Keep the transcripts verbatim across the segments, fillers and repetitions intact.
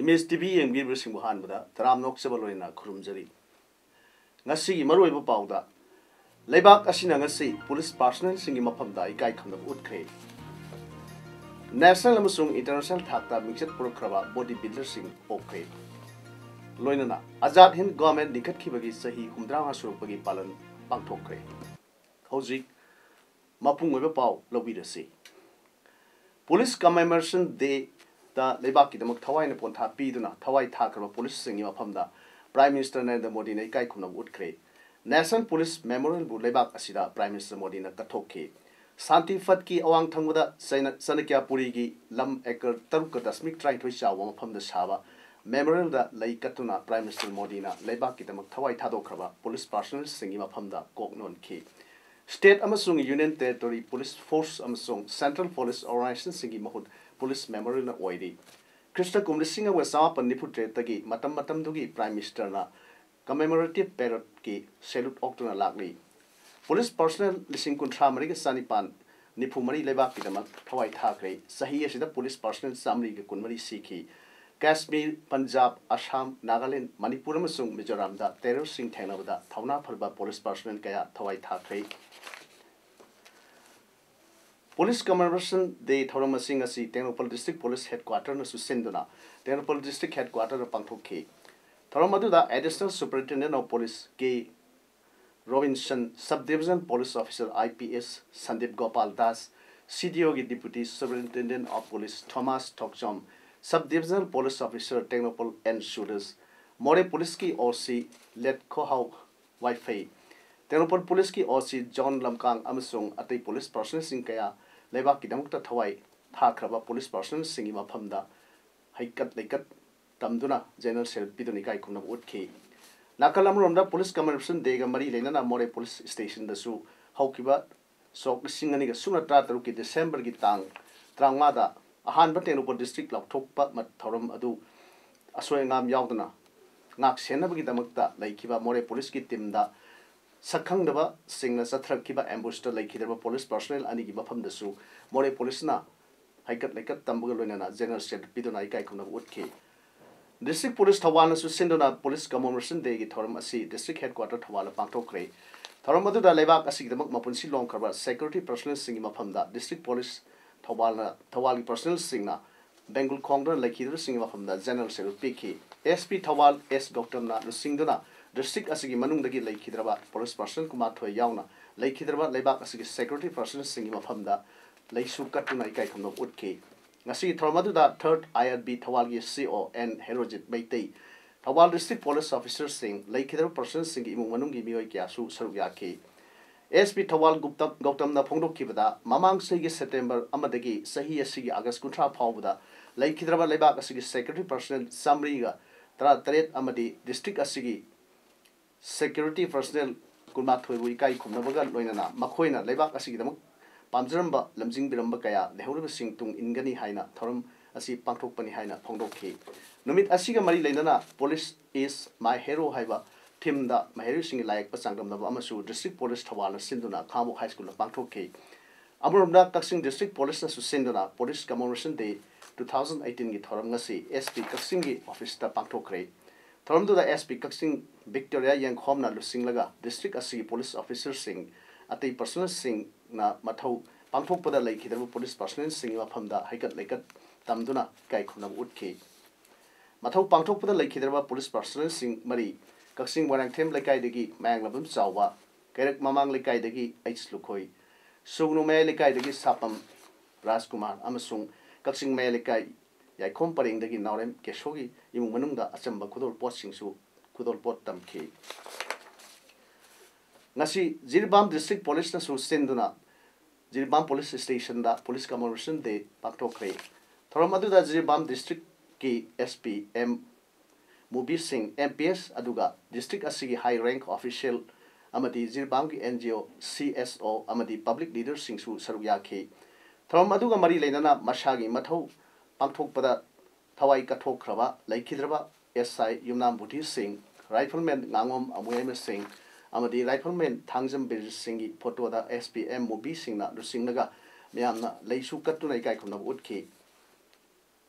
Image T V ꯌꯦꯡꯕꯤꯔꯤꯕꯁꯤꯡꯕꯨ ꯑꯍꯥꯟꯕꯗ ꯇꯔꯥꯝꯅ ꯑꯣꯛꯆꯕ ꯂꯣꯏꯅꯅ ꯈꯨꯔꯨꯝꯖꯔꯤ꯫ ꯉꯁꯤꯒꯤ ꯃꯔꯨꯑꯣꯏꯕ ꯄꯥꯎꯗ, ꯂꯩꯕꯥꯛ ꯑꯁꯤꯅ ꯉꯁꯤ ꯄꯨꯂꯤꯁ ꯄꯥꯔꯁꯣꯅꯦꯜꯁꯤꯡꯒꯤ ꯃꯐꯝꯗ ꯏꯀꯥꯏ ꯈꯨꯝꯅꯕ ꯎꯠꯈ꯭ꯔꯦ꯫ ꯅꯦꯁꯅꯦꯜ ꯑꯃꯁꯨꯡ ꯏꯟꯇꯔꯅꯦꯁꯅꯦꯜ ꯊꯥꯛꯇ ꯃꯤꯡꯆꯠ ꯄꯨꯔꯛꯈ꯭ꯔꯕ ꯕꯣꯗꯤ ꯕꯤꯜꯗꯔꯁꯤꯡ ꯄꯣꯛꯈ꯭ꯔꯦ꯫ ꯂꯣꯏꯅꯅ ꯑꯖꯥꯗ ꯍꯤꯟꯗ ꯒꯣꯔꯃꯦꯟ ꯂꯤꯡꯈꯠꯈꯤꯕꯒꯤ ꯆꯍꯤ ꯍꯨꯝꯗ꯭ꯔꯥꯃꯉꯥ ꯁꯨꯔꯛꯄꯒꯤ ꯄꯥꯂꯟ ꯄꯥꯡꯊꯣꯛꯈ꯭ꯔꯦ꯫ ꯍꯧꯖꯤꯛ ꯃꯄꯨꯡ ꯑꯣꯏꯕ ꯄꯥꯎ ꯂꯧꯕꯤꯔꯁꯤ꯫ ꯄꯨꯂꯤꯁ ꯀꯃꯦꯃꯣꯔꯦꯁꯟ ꯗꯦꯗ ꯂꯩꯕꯥꯛꯀꯤꯗꯃꯛ ꯊꯋꯥꯏꯅ ꯄꯣꯟꯊꯥ ꯄꯤꯗꯨꯅ ꯊꯋꯥꯏ ꯊꯥꯈ꯭ꯔꯕ ꯄꯨꯂꯤꯁꯁꯤꯡꯒꯤ ꯃꯐꯝꯗ ꯄ꯭ꯔꯥꯏꯝ ꯃꯤꯅꯤꯁꯇꯔ ꯅꯔꯦꯟꯗ꯭ꯔ ꯃꯣꯗꯤꯅ ꯏꯀꯥꯏ ꯈꯨꯝꯅꯕ ꯎꯠꯈ꯭ꯔꯦ꯫ ꯅꯦꯁꯅꯦꯜ ꯄꯨꯂꯤꯁ ꯃꯦꯃꯣꯔꯤꯌꯦꯜꯕꯨ ꯂꯩꯕꯥꯛ ꯑꯁꯤꯗ ꯄ꯭ꯔꯥꯏꯝ ꯃꯤꯅꯤꯁꯇꯔ ꯃꯣꯗꯤꯅ ꯀꯠꯊꯣꯛꯈꯤ꯫ ꯁꯥꯟꯇꯤ ꯐꯠꯀꯤ ꯑꯋꯥꯡ ꯊꯪꯕꯗ ꯆꯩꯅ-, ꯆꯅꯀ꯭ꯌꯥꯄꯨꯔꯤꯒꯤ ꯂꯝ ꯑꯦꯀꯔ ꯇꯔꯨꯛꯀ ꯗꯁꯃꯤꯛ ꯇꯔꯥꯅꯤꯊꯣꯏ ꯆꯥꯎꯕ ꯃꯐꯝꯗ ꯁꯥꯕ ꯃꯦꯃꯣꯔꯤꯌꯦꯜꯗ ꯂꯩ ꯀꯠꯇꯨꯅ ꯄ꯭ꯔꯥꯏꯝ ꯃꯤꯅꯤꯁꯇꯔ ꯃꯣꯗꯤꯅ ꯂꯩꯕꯥꯛꯀꯤꯗꯃꯛ ꯊꯋꯥꯏ ꯊꯥꯗꯣꯛꯈ꯭ꯔꯕ ꯄꯨꯂꯤꯁ ꯄꯥꯔꯁꯣꯅꯦꯜꯁꯤꯡꯒꯤ ꯃꯐꯝꯗ ꯀꯣꯛ ꯅꯣꯟꯈꯤ꯫ ꯁ꯭ꯇꯦꯠ ꯑꯃꯁꯨꯡ ꯌꯨꯅꯤꯌꯟ ꯇꯦꯔꯤꯇꯣꯔꯤ ꯄꯨꯂꯤꯁ ꯐꯣꯔꯁ ꯑꯃꯁꯨꯡ ꯁꯦꯟꯇ꯭ꯔꯦꯜ ꯄꯨꯂꯤꯁ ꯑꯣꯔꯒꯅꯥꯏꯖꯦꯁꯟꯁꯤꯡꯒꯤ ꯃꯍꯨꯠ ꯄꯨꯂꯤꯁ ꯃꯦꯃꯣꯔꯤꯌꯦꯜꯅ ꯑꯣꯏꯔꯤ꯫ ꯈ꯭ꯔꯤꯁꯇ ꯀꯨꯝ ꯂꯤꯁꯤꯡ ꯑꯃꯒ ꯆꯃꯥꯄꯟ ꯅꯤꯐꯨ ꯇꯔꯦꯠꯇꯒꯤ ꯃꯇꯝ ꯃꯇꯝꯗꯨꯒꯤ ꯄ꯭ꯔꯥꯏꯝ ꯃꯤꯅꯤꯁꯇꯔꯅ ꯀꯃꯦꯃꯣꯔꯦꯇꯤꯚ ꯄꯦꯔꯦꯗꯀꯤ ꯁꯦꯂ꯭ꯌꯨꯠ ꯑꯣꯛꯇꯨꯅ ꯂꯥꯛꯂꯤ꯫ ꯄꯨꯂꯤꯁ ꯄꯥꯔꯁꯣꯅꯦꯜ ꯂꯤꯁꯤꯡ ꯀꯨꯟꯊ꯭ꯔꯥ ꯃꯔꯤꯒ ꯆꯅꯤꯄꯥꯟ ꯅꯤꯐꯨ ꯃꯔꯤ ꯂꯩꯕꯥꯛꯀꯤꯗꯃꯛ ꯊꯋꯥꯏ ꯊꯥꯈ꯭ꯔꯦ꯫ ꯆꯍꯤ ꯑꯁꯤꯗ ꯄꯨꯂꯤꯁ ꯄꯥꯔꯁꯣꯅꯦꯜ ꯆꯥꯃꯔꯤꯒ ꯀꯨꯟꯃꯔꯤ ꯁꯤꯈꯤ꯫ ꯀꯥꯁꯃꯤꯔ, ꯄꯟꯖꯥꯕ, ꯑꯁꯥꯝ, ꯅꯥꯒꯥꯂꯦꯟ, ꯃꯅꯤꯄꯨꯔ ꯑꯃꯁꯨꯡ ꯃꯤꯖꯣꯔꯥꯝꯗ ꯇꯦꯔꯣꯔꯁꯤꯡ ꯊꯦꯡꯅꯕꯗ ꯊꯧꯅꯥ ꯐꯔꯕ ꯄꯨꯂꯤꯁ ꯄꯥꯔꯁꯣꯅꯦꯜ ꯀꯌꯥ ꯊꯋꯥꯏ ꯊꯥꯈ꯭ꯔꯦ꯫ ꯄꯨꯂꯤꯁ ꯀꯃꯦꯃꯣꯔꯦꯁꯟ ꯗꯦ ꯊꯧꯔꯝ ꯑꯁꯤ ꯉꯁꯤ ꯇꯦꯡꯅꯧꯄꯜ ꯗꯤꯁꯇ꯭ꯔꯤꯛ ꯄꯨꯂꯤꯁ ꯍꯦꯗꯀ꯭ꯋꯥꯇꯔꯅꯁꯨ ꯁꯤꯟꯗꯨꯅ ꯇꯦꯡꯅꯧꯄꯜ ꯗꯤꯁꯇ꯭ꯔꯤꯛ ꯍꯦꯗꯀ꯭ꯋꯥꯇꯔꯗ ꯄꯥꯡꯊꯣꯛꯈꯤ꯫ ꯊꯧꯔꯝ ꯑꯗꯨꯗ additional superintendent of police K Robinson, sub divisional police officer I P S Sandeep Gopal Das, C D ꯑꯣꯒꯤ deputy superintendent of police Thomas Thokchom, sub divisional police officer Tengnoupal N Suraj, Moreh ꯄꯨꯂꯤꯁꯀꯤ ꯑꯣ ꯁꯤ ꯂꯦꯠꯈꯣꯍꯥꯎ ꯋꯥꯏꯐꯩ, ꯇꯦꯡꯅꯧꯄꯜ ꯄꯨꯂꯤꯁꯀꯤ ꯑꯣ ꯁꯤ ꯖꯣꯟ ꯂꯝꯀꯥꯡ ꯑꯃꯁꯨꯡ ꯑꯇꯩ ꯄꯨꯂꯤꯁ ꯄꯥꯔꯁꯣꯅꯦꯜꯁꯤꯡ ꯀꯌꯥ ꯂꯩꯕꯥꯛꯀꯤꯗꯃꯛꯇ ꯊꯋꯥꯏ ꯊꯥꯈ꯭ꯔꯕ ꯄꯨꯂꯤꯁ ꯄꯥꯔꯁꯣꯅꯦꯜꯁꯤꯡꯒꯤ ꯃꯐꯝꯗ ꯍꯩꯀꯠ ꯂꯩꯀꯠ ꯇꯝꯗꯨꯅ general salute ꯄꯤꯗꯨꯅ ꯏꯀꯥꯏ ꯈꯨꯝꯅꯕ ꯎꯠꯈꯤ꯫ ꯅꯥꯀꯜ ꯑꯃꯔꯣꯝꯗ Police Commemoration Day ꯒ ꯃꯔꯤ ꯂꯩꯅꯅ ꯃꯣꯔꯦ police station ꯗꯁꯨ ꯍꯧꯈꯤꯕ ꯁꯣꯛ ꯂꯤꯁꯤꯡ ꯑꯅꯤꯒ ꯁꯨꯞꯅ ꯇꯔꯥꯇꯔꯨꯛꯀꯤ December ꯒꯤ ꯇꯥꯡ ꯇꯔꯥꯃꯉꯥꯗ ꯑꯍꯥꯟꯕ ꯇꯦꯡꯅꯧꯄꯜ district ꯂꯥꯎꯊꯣꯛꯄ ꯃ-, ꯊꯧꯔꯝ ꯑꯗꯨ ꯑꯁꯣꯏ ꯑꯉꯥꯝ ꯌꯥꯎꯗꯅ ꯉꯥꯛ ꯁꯦꯟꯅꯕꯒꯤꯗꯃꯛꯇ ꯂꯩꯈꯤꯕ ꯃꯣꯔꯦ police ꯀꯤ team ꯗ ꯁꯛꯈꯪꯗꯕꯁꯤꯡꯅ ꯆꯠꯊꯔꯛꯈꯤꯕ ambush ꯇ ꯂꯩꯈꯤꯗ꯭ꯔꯕ police personnel ꯑꯅꯤꯒꯤ ꯃꯐꯝꯗꯁꯨ ꯃꯣꯔꯦ police ꯅ ꯍꯩꯀꯠ ꯂꯩꯀꯠ ꯇꯝꯕꯒ ꯂꯣꯏꯅꯅ general salute ꯄꯤꯗꯨꯅ ꯏꯀꯥꯏ ꯈꯨꯝꯅꯕ ꯎꯠꯈꯤ꯫ District Police ꯊꯧꯕꯥꯜꯅꯁꯨ ꯁꯤꯟꯗꯨꯅ Police Commemoration Day ꯒꯤ ꯊꯧꯔꯝ ꯑꯁꯤ district headquarter ꯊꯧꯕꯥꯜꯗ ꯄꯥꯡꯊꯣꯛꯈ꯭ꯔꯦ꯫ ꯊꯧꯔꯝ ꯑꯗꯨꯗ ꯂꯩꯕꯥꯛ ꯑꯁꯤꯒꯤꯗꯃꯛ ꯃꯄꯨꯟꯁꯤ ꯂꯣꯡꯈ꯭ꯔꯕ security personnel ꯁꯤꯡꯒꯤ ꯃꯐꯝꯗ district police ꯊꯧꯕꯥꯜꯅ, ꯊꯧꯕꯥꯜꯒꯤ personnel ꯁꯤꯡꯅ ꯕꯦꯡꯒꯨꯜ ꯈꯣꯡꯗꯨꯅ ꯂꯩꯈꯤꯗ꯭ꯔꯕꯁꯤꯡꯒꯤ ꯃꯐꯝꯗ general salute ꯄꯤꯈꯤ꯫ S P ꯊꯧꯕꯥꯜ S ꯒꯧꯇꯝꯅ ꯂꯨꯆꯤꯡꯗꯨꯅ district ꯑꯁꯤꯒꯤ ꯃꯅꯨꯡꯗꯒꯤ ꯂꯩꯈꯤꯗ꯭ꯔꯕ police personnel ꯀꯨꯟꯃꯥꯊꯣꯏ ꯌꯥꯎꯅ ꯂꯩꯈꯤꯗ꯭ꯔꯕ ꯂꯩꯕꯥꯛ ꯑꯁꯤꯒꯤ security personnel ꯁꯤꯡꯒꯤ ꯃꯐꯝꯗ ꯂꯩꯁꯨ ꯀꯠꯇꯨꯅ ꯏꯀꯥꯏ ꯈꯨꯝꯅꯕ ꯎꯠꯈꯤ꯫ ꯉꯁꯤꯒꯤ ꯊꯧꯔꯝ ꯑꯗꯨꯗ third I R B ꯊꯧꯕꯥꯜꯒꯤ C O N Herojit Meitei, Thoubal district police officer ꯁꯤꯡ, ꯂꯩꯈꯤꯗ꯭ꯔꯕ personnel ꯁꯤꯡꯒꯤ ꯏꯃꯨꯡ ꯃꯅꯨꯡꯒꯤ ꯃꯤꯑꯣꯏ ꯀꯌꯥꯁꯨ ꯁꯔꯨꯛ ꯌꯥꯈꯤ꯫ S P ꯊꯧꯕꯥꯜ ꯒꯨꯞꯇ-, ꯒꯧꯇꯝꯅ ꯐꯣꯡꯗꯣꯛꯈꯤꯕꯗ, ꯃꯃꯥꯡ ꯆꯍꯤꯒꯤ September ꯑꯃꯗꯒꯤ ꯆꯍꯤ ꯑꯁꯤꯒꯤ August ꯀꯨꯟꯊ꯭ꯔꯥ ꯐꯥꯎꯕꯗ ꯂꯩꯈꯤꯗ꯭ꯔꯕ ꯂꯩꯕꯥꯛ ꯑꯁꯤꯒꯤ security personnel ꯆꯥꯃꯔꯤꯒ ꯇꯔꯥꯇꯔꯦꯠ ꯑꯃꯗꯤ district ꯑꯁꯤꯒꯤ security personnel ꯀꯨꯟꯃꯥꯊꯣꯏꯕꯨ ꯏꯀꯥꯏ ꯈꯨꯝꯅꯕꯒ ꯂꯣꯏꯅꯅ ꯃꯈꯣꯏꯅ ꯂꯩꯕꯥꯛ ꯑꯁꯤꯒꯤꯗꯃꯛ ꯄꯥꯝꯖꯔꯝꯕ, ꯂꯝꯖꯤꯡꯕꯤꯔꯝꯕ ꯀꯌꯥ ꯂꯩꯍꯧꯔꯤꯕꯁꯤꯡ ꯇꯨꯡ ꯏꯟꯒꯅꯤ ꯍꯥꯏꯅ ꯊꯧꯔꯝ ꯑꯁꯤ ꯄꯥꯡꯊꯣꯛꯄꯅꯤ ꯍꯥꯏꯅ ꯐꯣꯡꯗꯣꯛꯈꯤ꯫ ꯅꯨꯃꯤꯠ ꯑꯁꯤꯒ ꯃꯔꯤ ꯂꯩꯅꯅ Police is My Hero ꯍꯥꯏꯕ theme ꯗ ꯃꯍꯩꯔꯣꯏꯁꯤꯡꯒꯤ ꯂꯥꯏꯌꯦꯛꯄ ꯆꯥꯡꯗꯝꯅꯕ ꯑꯃꯁꯨ district police ꯊꯧꯕꯥꯜꯅ ꯁꯤꯟꯗꯨꯅ ꯈꯥꯉꯕꯣꯛ high school ꯗ ꯄꯥꯡꯊꯣꯛꯈꯤ꯫ ꯑꯃꯔꯣꯝꯗ ꯀꯛꯆꯤꯡ district police ꯅꯁꯨ ꯁꯤꯟꯗꯨꯅ Police Commemoration Day two thousand eighteen ꯒꯤ ꯊꯧꯔꯝ ꯉꯁꯤ S P ꯀꯛꯆꯤꯡꯒꯤ office ꯇ ꯄꯥꯡꯊꯣꯛꯈ꯭ꯔꯦ꯫ ꯊꯧꯔꯝꯗꯨꯗ S P ꯀꯛꯆꯤꯡ ꯕꯤꯛꯇꯣꯔꯤꯌꯥ ꯌꯦꯡꯈꯣꯝꯅ ꯂꯨꯆꯤꯡꯂꯒ district ꯑꯁꯤꯒꯤ police officer ꯁꯤꯡ, ꯑꯇꯩ personnel ꯁꯤꯡꯅ ꯃꯊꯧ ꯄꯥꯡꯊꯣꯛꯄꯗ ꯂꯩꯈꯤꯗ꯭ꯔꯕ police personnel ꯁꯤꯡꯒꯤ ꯃꯐꯝꯗ ꯍꯩꯀꯠ ꯂꯩꯀꯠ ꯇꯝꯗꯨꯅ ꯏꯀꯥꯏ ꯈꯨꯝꯅꯕ ꯎꯠꯈꯤ꯫ ꯃꯊꯧ ꯄꯥꯡꯊꯣꯛꯄꯗ ꯂꯩꯈꯤꯗ꯭ꯔꯕ police personnel ꯁꯤꯡ ꯃꯔꯤ, ꯀꯛꯆꯤꯡ ꯃꯣꯏꯔꯥꯡꯊꯦꯝ ꯂꯩꯀꯥꯏꯗꯒꯤ ꯃꯌꯥꯡꯂꯥꯝꯕꯝ ꯆꯥꯎꯕ, ꯀꯩꯔꯛ ꯃꯃꯥꯡ ꯂꯩꯀꯥꯏꯗꯒꯤ H ꯂꯨꯈꯣꯏ, ꯁꯨꯒꯅꯨ ꯃꯌꯥꯏ ꯂꯩꯀꯥꯏꯗꯒꯤ ꯁꯥꯄꯝ ꯔꯥꯖꯀꯨꯃꯥꯔ ꯑꯃꯁꯨꯡ ꯀꯛꯆꯤꯡ ꯃꯌꯥꯏ ꯂꯩꯀꯥꯏ ꯌꯥꯏꯈꯣꯝ ꯄꯔꯦꯡꯗꯒꯤ ꯅꯥꯎꯔꯦꯝ ꯀꯦꯁꯣꯒꯤ ꯏꯃꯨꯡ ꯃꯅꯨꯡꯗ ꯑꯆꯝꯕ ꯈꯨꯗꯣꯜꯄꯣꯠꯁꯤꯡꯁꯨ ꯈꯨꯗꯣꯜꯄꯣꯠ ꯇꯝꯈꯤ꯫ ꯉꯁꯤ ꯖꯤꯔꯤꯕꯥꯝ district police ꯅꯁꯨ ꯁꯤꯟꯗꯨꯅ ꯖꯤꯔꯤꯕꯥꯝ police station ꯗ Police Commemoration Day ꯄꯥꯡꯊꯣꯛꯈ꯭ꯔꯦ꯫ ꯊꯧꯔꯝ ꯑꯗꯨꯗ ꯖꯤꯔꯤꯕꯥꯝ district ꯀꯤ S P M ꯃꯨꯕꯤꯁꯤꯡ, M P S, ꯑꯗꯨꯒ ꯗꯤꯁꯇ꯭ꯔꯤꯛ ꯑꯁꯤꯒꯤ ꯍꯥꯏ ꯔꯦꯡꯛ ꯑꯣꯐꯤꯁꯤꯌꯦꯜ ꯑꯃꯗꯤ ꯖꯤꯔꯤꯕꯥꯝꯒꯤ and G O, C S ꯑꯣ ꯑꯃꯗꯤ ꯄꯕ꯭ꯂꯤꯛ ꯂꯤꯗꯔꯁꯤꯡꯁꯨ ꯁꯔꯨꯛ ꯌꯥꯈꯤ꯫ ꯊꯧꯔꯝ ꯑꯗꯨꯒ ꯃꯔꯤ ꯂꯩꯅꯅ ꯃꯁꯥꯒꯤ ꯃꯊꯧ ꯄꯥꯡꯊꯣꯛꯄꯗ ꯊꯋꯥꯏ ꯀꯠꯊꯣꯛꯈ꯭ꯔꯕ ꯂꯩꯈꯤꯗ꯭ꯔꯕ ꯑꯦꯁ ꯑꯥꯏ ꯌꯨꯝꯅꯥꯝ ꯕꯨꯙꯤꯁꯤꯡ, ꯔꯥꯏꯐꯜꯃꯦꯟ ꯉꯥꯉꯣꯝ ꯑꯃꯨꯌꯥꯏꯃꯁꯤꯡ ꯑꯃꯗꯤ ꯔꯥꯏꯐꯜꯃꯦꯟ ꯊꯥꯡꯖꯝ ꯕꯤꯔꯖꯤꯠꯁꯤꯡꯒꯤ ꯐꯣꯇꯣꯗ ꯑꯦꯁ ꯄꯤ ꯑꯦꯝ ꯃꯨꯕꯤꯁꯤꯡꯅ ꯂꯨꯆꯤꯡꯂꯒ ꯃꯌꯥꯝꯅ ꯂꯩꯁꯨ ꯀꯠꯇꯨꯅ ꯏꯀꯥꯏ ꯈꯨꯝꯅꯕ ꯎꯠꯈꯤ꯫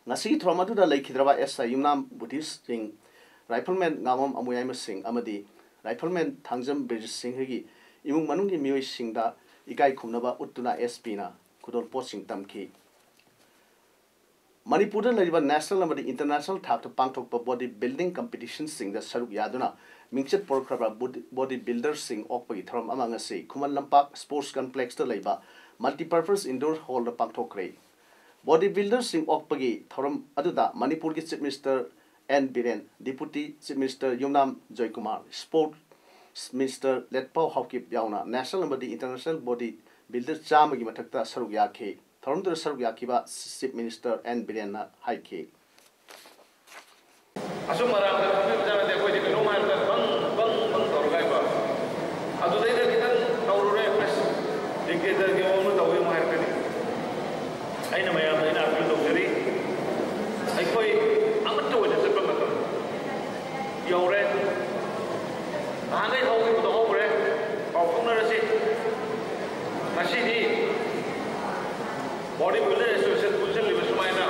ꯉꯁꯤꯒꯤ ꯊꯧꯔꯝ ꯑꯗꯨꯗ ꯂꯩꯈꯤꯗ꯭ꯔꯕ ꯑꯦꯁ ꯑꯥꯏ ꯌꯨꯝꯅꯥꯝ ꯕꯨꯙꯤꯁꯤꯡ, ꯔꯥꯏꯐꯜꯃꯦꯟ ꯉꯥꯉꯣꯝ ꯑꯃꯨꯌꯥꯏꯃꯁꯤꯡ ꯑꯃꯗꯤ ꯔꯥꯏꯐꯜꯃꯦꯟ ꯊꯥꯡꯖꯝ ꯕꯤꯔꯖꯤꯠꯁꯤꯡ ꯍꯣꯏꯒꯤ ꯏꯃꯨꯡ ꯃꯅꯨꯡꯒꯤ ꯃꯤꯑꯣꯏꯁꯤꯡꯗ ꯏꯀꯥꯏ ꯈꯨꯝꯅꯕ ꯎꯠꯇꯨꯅ ꯑꯦꯁ ꯄꯤꯅ ꯈꯨꯗꯣꯜꯄꯣꯠꯁꯤꯡ ꯇꯝꯈꯤ꯫ ꯃꯅꯤꯄꯨꯔꯗ ꯂꯩꯔꯤꯕ ꯅꯦꯁꯅꯦꯜ ꯑꯃꯗꯤ ꯏꯟꯇꯔꯅꯦꯁꯅꯦꯜ ꯊꯥꯛꯇ ꯄꯥꯡꯊꯣꯛꯄ ꯕꯣꯗꯤ ꯕꯤꯜꯗꯤꯡ ꯀꯝꯄꯤꯇꯤꯁꯟꯁꯤꯡꯗ ꯁꯔꯨꯛ ꯌꯥꯗꯨꯅ ꯃꯤꯡꯆꯠ ꯄꯨꯔꯛꯈ꯭ꯔꯕ ꯕꯣꯗꯤ, ꯕꯣꯗꯤ ꯕꯤꯜꯗꯔꯁꯤꯡ ꯑꯣꯛꯄꯒꯤ ꯊꯧꯔꯝ ꯑꯃ ꯉꯁꯤ ꯈꯨꯃꯟ ꯂꯝꯄꯥꯛ ꯁ꯭ꯄꯣꯔꯠꯁ ꯀꯝꯄ꯭ꯂꯦꯛꯁꯇ ꯂꯩꯕ ꯃꯜꯇꯤꯄꯔꯄꯁ ꯏꯟꯗꯣꯔ ꯍꯣꯜꯗ ꯄꯥꯡꯊꯣꯛꯈ꯭ꯔꯦ꯫ ꯕꯣꯗꯤ ꯕꯤꯜꯗꯔꯁꯤꯡ ꯑꯣꯛꯄꯒꯤ ꯊꯧꯔꯝ ꯑꯗꯨꯗ ꯃꯅꯤꯄꯨꯔꯒꯤ chief minister N Biren, deputy chief minister Yumnam Joykumar, sports minister Letpao Haokip ꯌꯥꯎꯅ ꯅꯦꯁꯅꯦꯜ ꯑꯃꯗꯤ ꯏꯟꯇꯔꯅꯦꯁꯅꯦꯜ ꯕꯣꯗꯤ ꯕꯤꯜꯗꯔ ꯆꯥꯝꯃꯒꯤ ꯃꯊꯛꯇ ꯁꯔꯨꯛ ꯌꯥꯈꯤ꯫ ꯊꯧꯔꯝꯗꯨꯗ ꯁꯔꯨꯛ ꯌꯥꯈꯤꯕ ꯆꯤꯐ ꯃꯤꯅꯤꯁꯇꯔ ꯑꯦꯟ ꯕꯤꯔꯦꯟꯅ ꯍꯥꯏꯈꯤ꯫ ꯑꯁꯨꯝ ꯑꯔꯥꯡꯗ ꯈꯪꯕꯤꯕꯖꯥꯠ ꯅꯠꯇꯦ꯫ ꯑꯩꯈꯣꯏꯗꯤ ꯀꯩꯅꯣꯝ ꯍꯥꯏꯔꯒ ꯕꯪ, ꯕꯪ, ꯕꯪ ꯇꯧꯔꯒ ꯍꯥꯏꯕ꯫ ꯑꯗꯨꯗꯩꯗ ꯈꯤꯇꯪ ꯇꯧꯔꯨꯔꯦ, ꯑꯁ, ꯗꯤꯛꯇꯦꯇꯔꯒꯤ ꯃꯑꯣꯡꯗ ꯇꯧꯋꯤ ꯑꯃꯨꯛ ꯍꯥꯏꯔꯛꯀꯅꯤ꯫ ꯑꯩꯅ ꯃꯌꯥꯝꯗ ꯑꯩꯅ ꯑꯥꯄꯤꯜ ꯇꯧꯖꯔꯤ, ꯑꯩꯈꯣꯏ ꯑꯃꯠꯇ ꯑꯣꯏꯅ ꯆꯠꯄ ꯃꯇꯝ ꯌꯧꯔꯦ꯫ ꯅꯍꯥꯟꯈꯩ ꯍꯧꯈꯤꯕꯗꯣ ꯍꯧꯈ꯭ꯔꯦ, ꯄꯥꯎ ꯐꯥꯎꯅꯔꯁꯤ꯫ ꯉꯁꯤꯗꯤ ꯕꯣꯗꯤ ꯕꯤꯜꯗꯔ ꯑꯦꯁꯣꯁꯤꯌꯦꯁꯟ ꯄꯨꯟꯁꯤꯜꯂꯤꯕ ꯁꯨꯃꯥꯏꯅ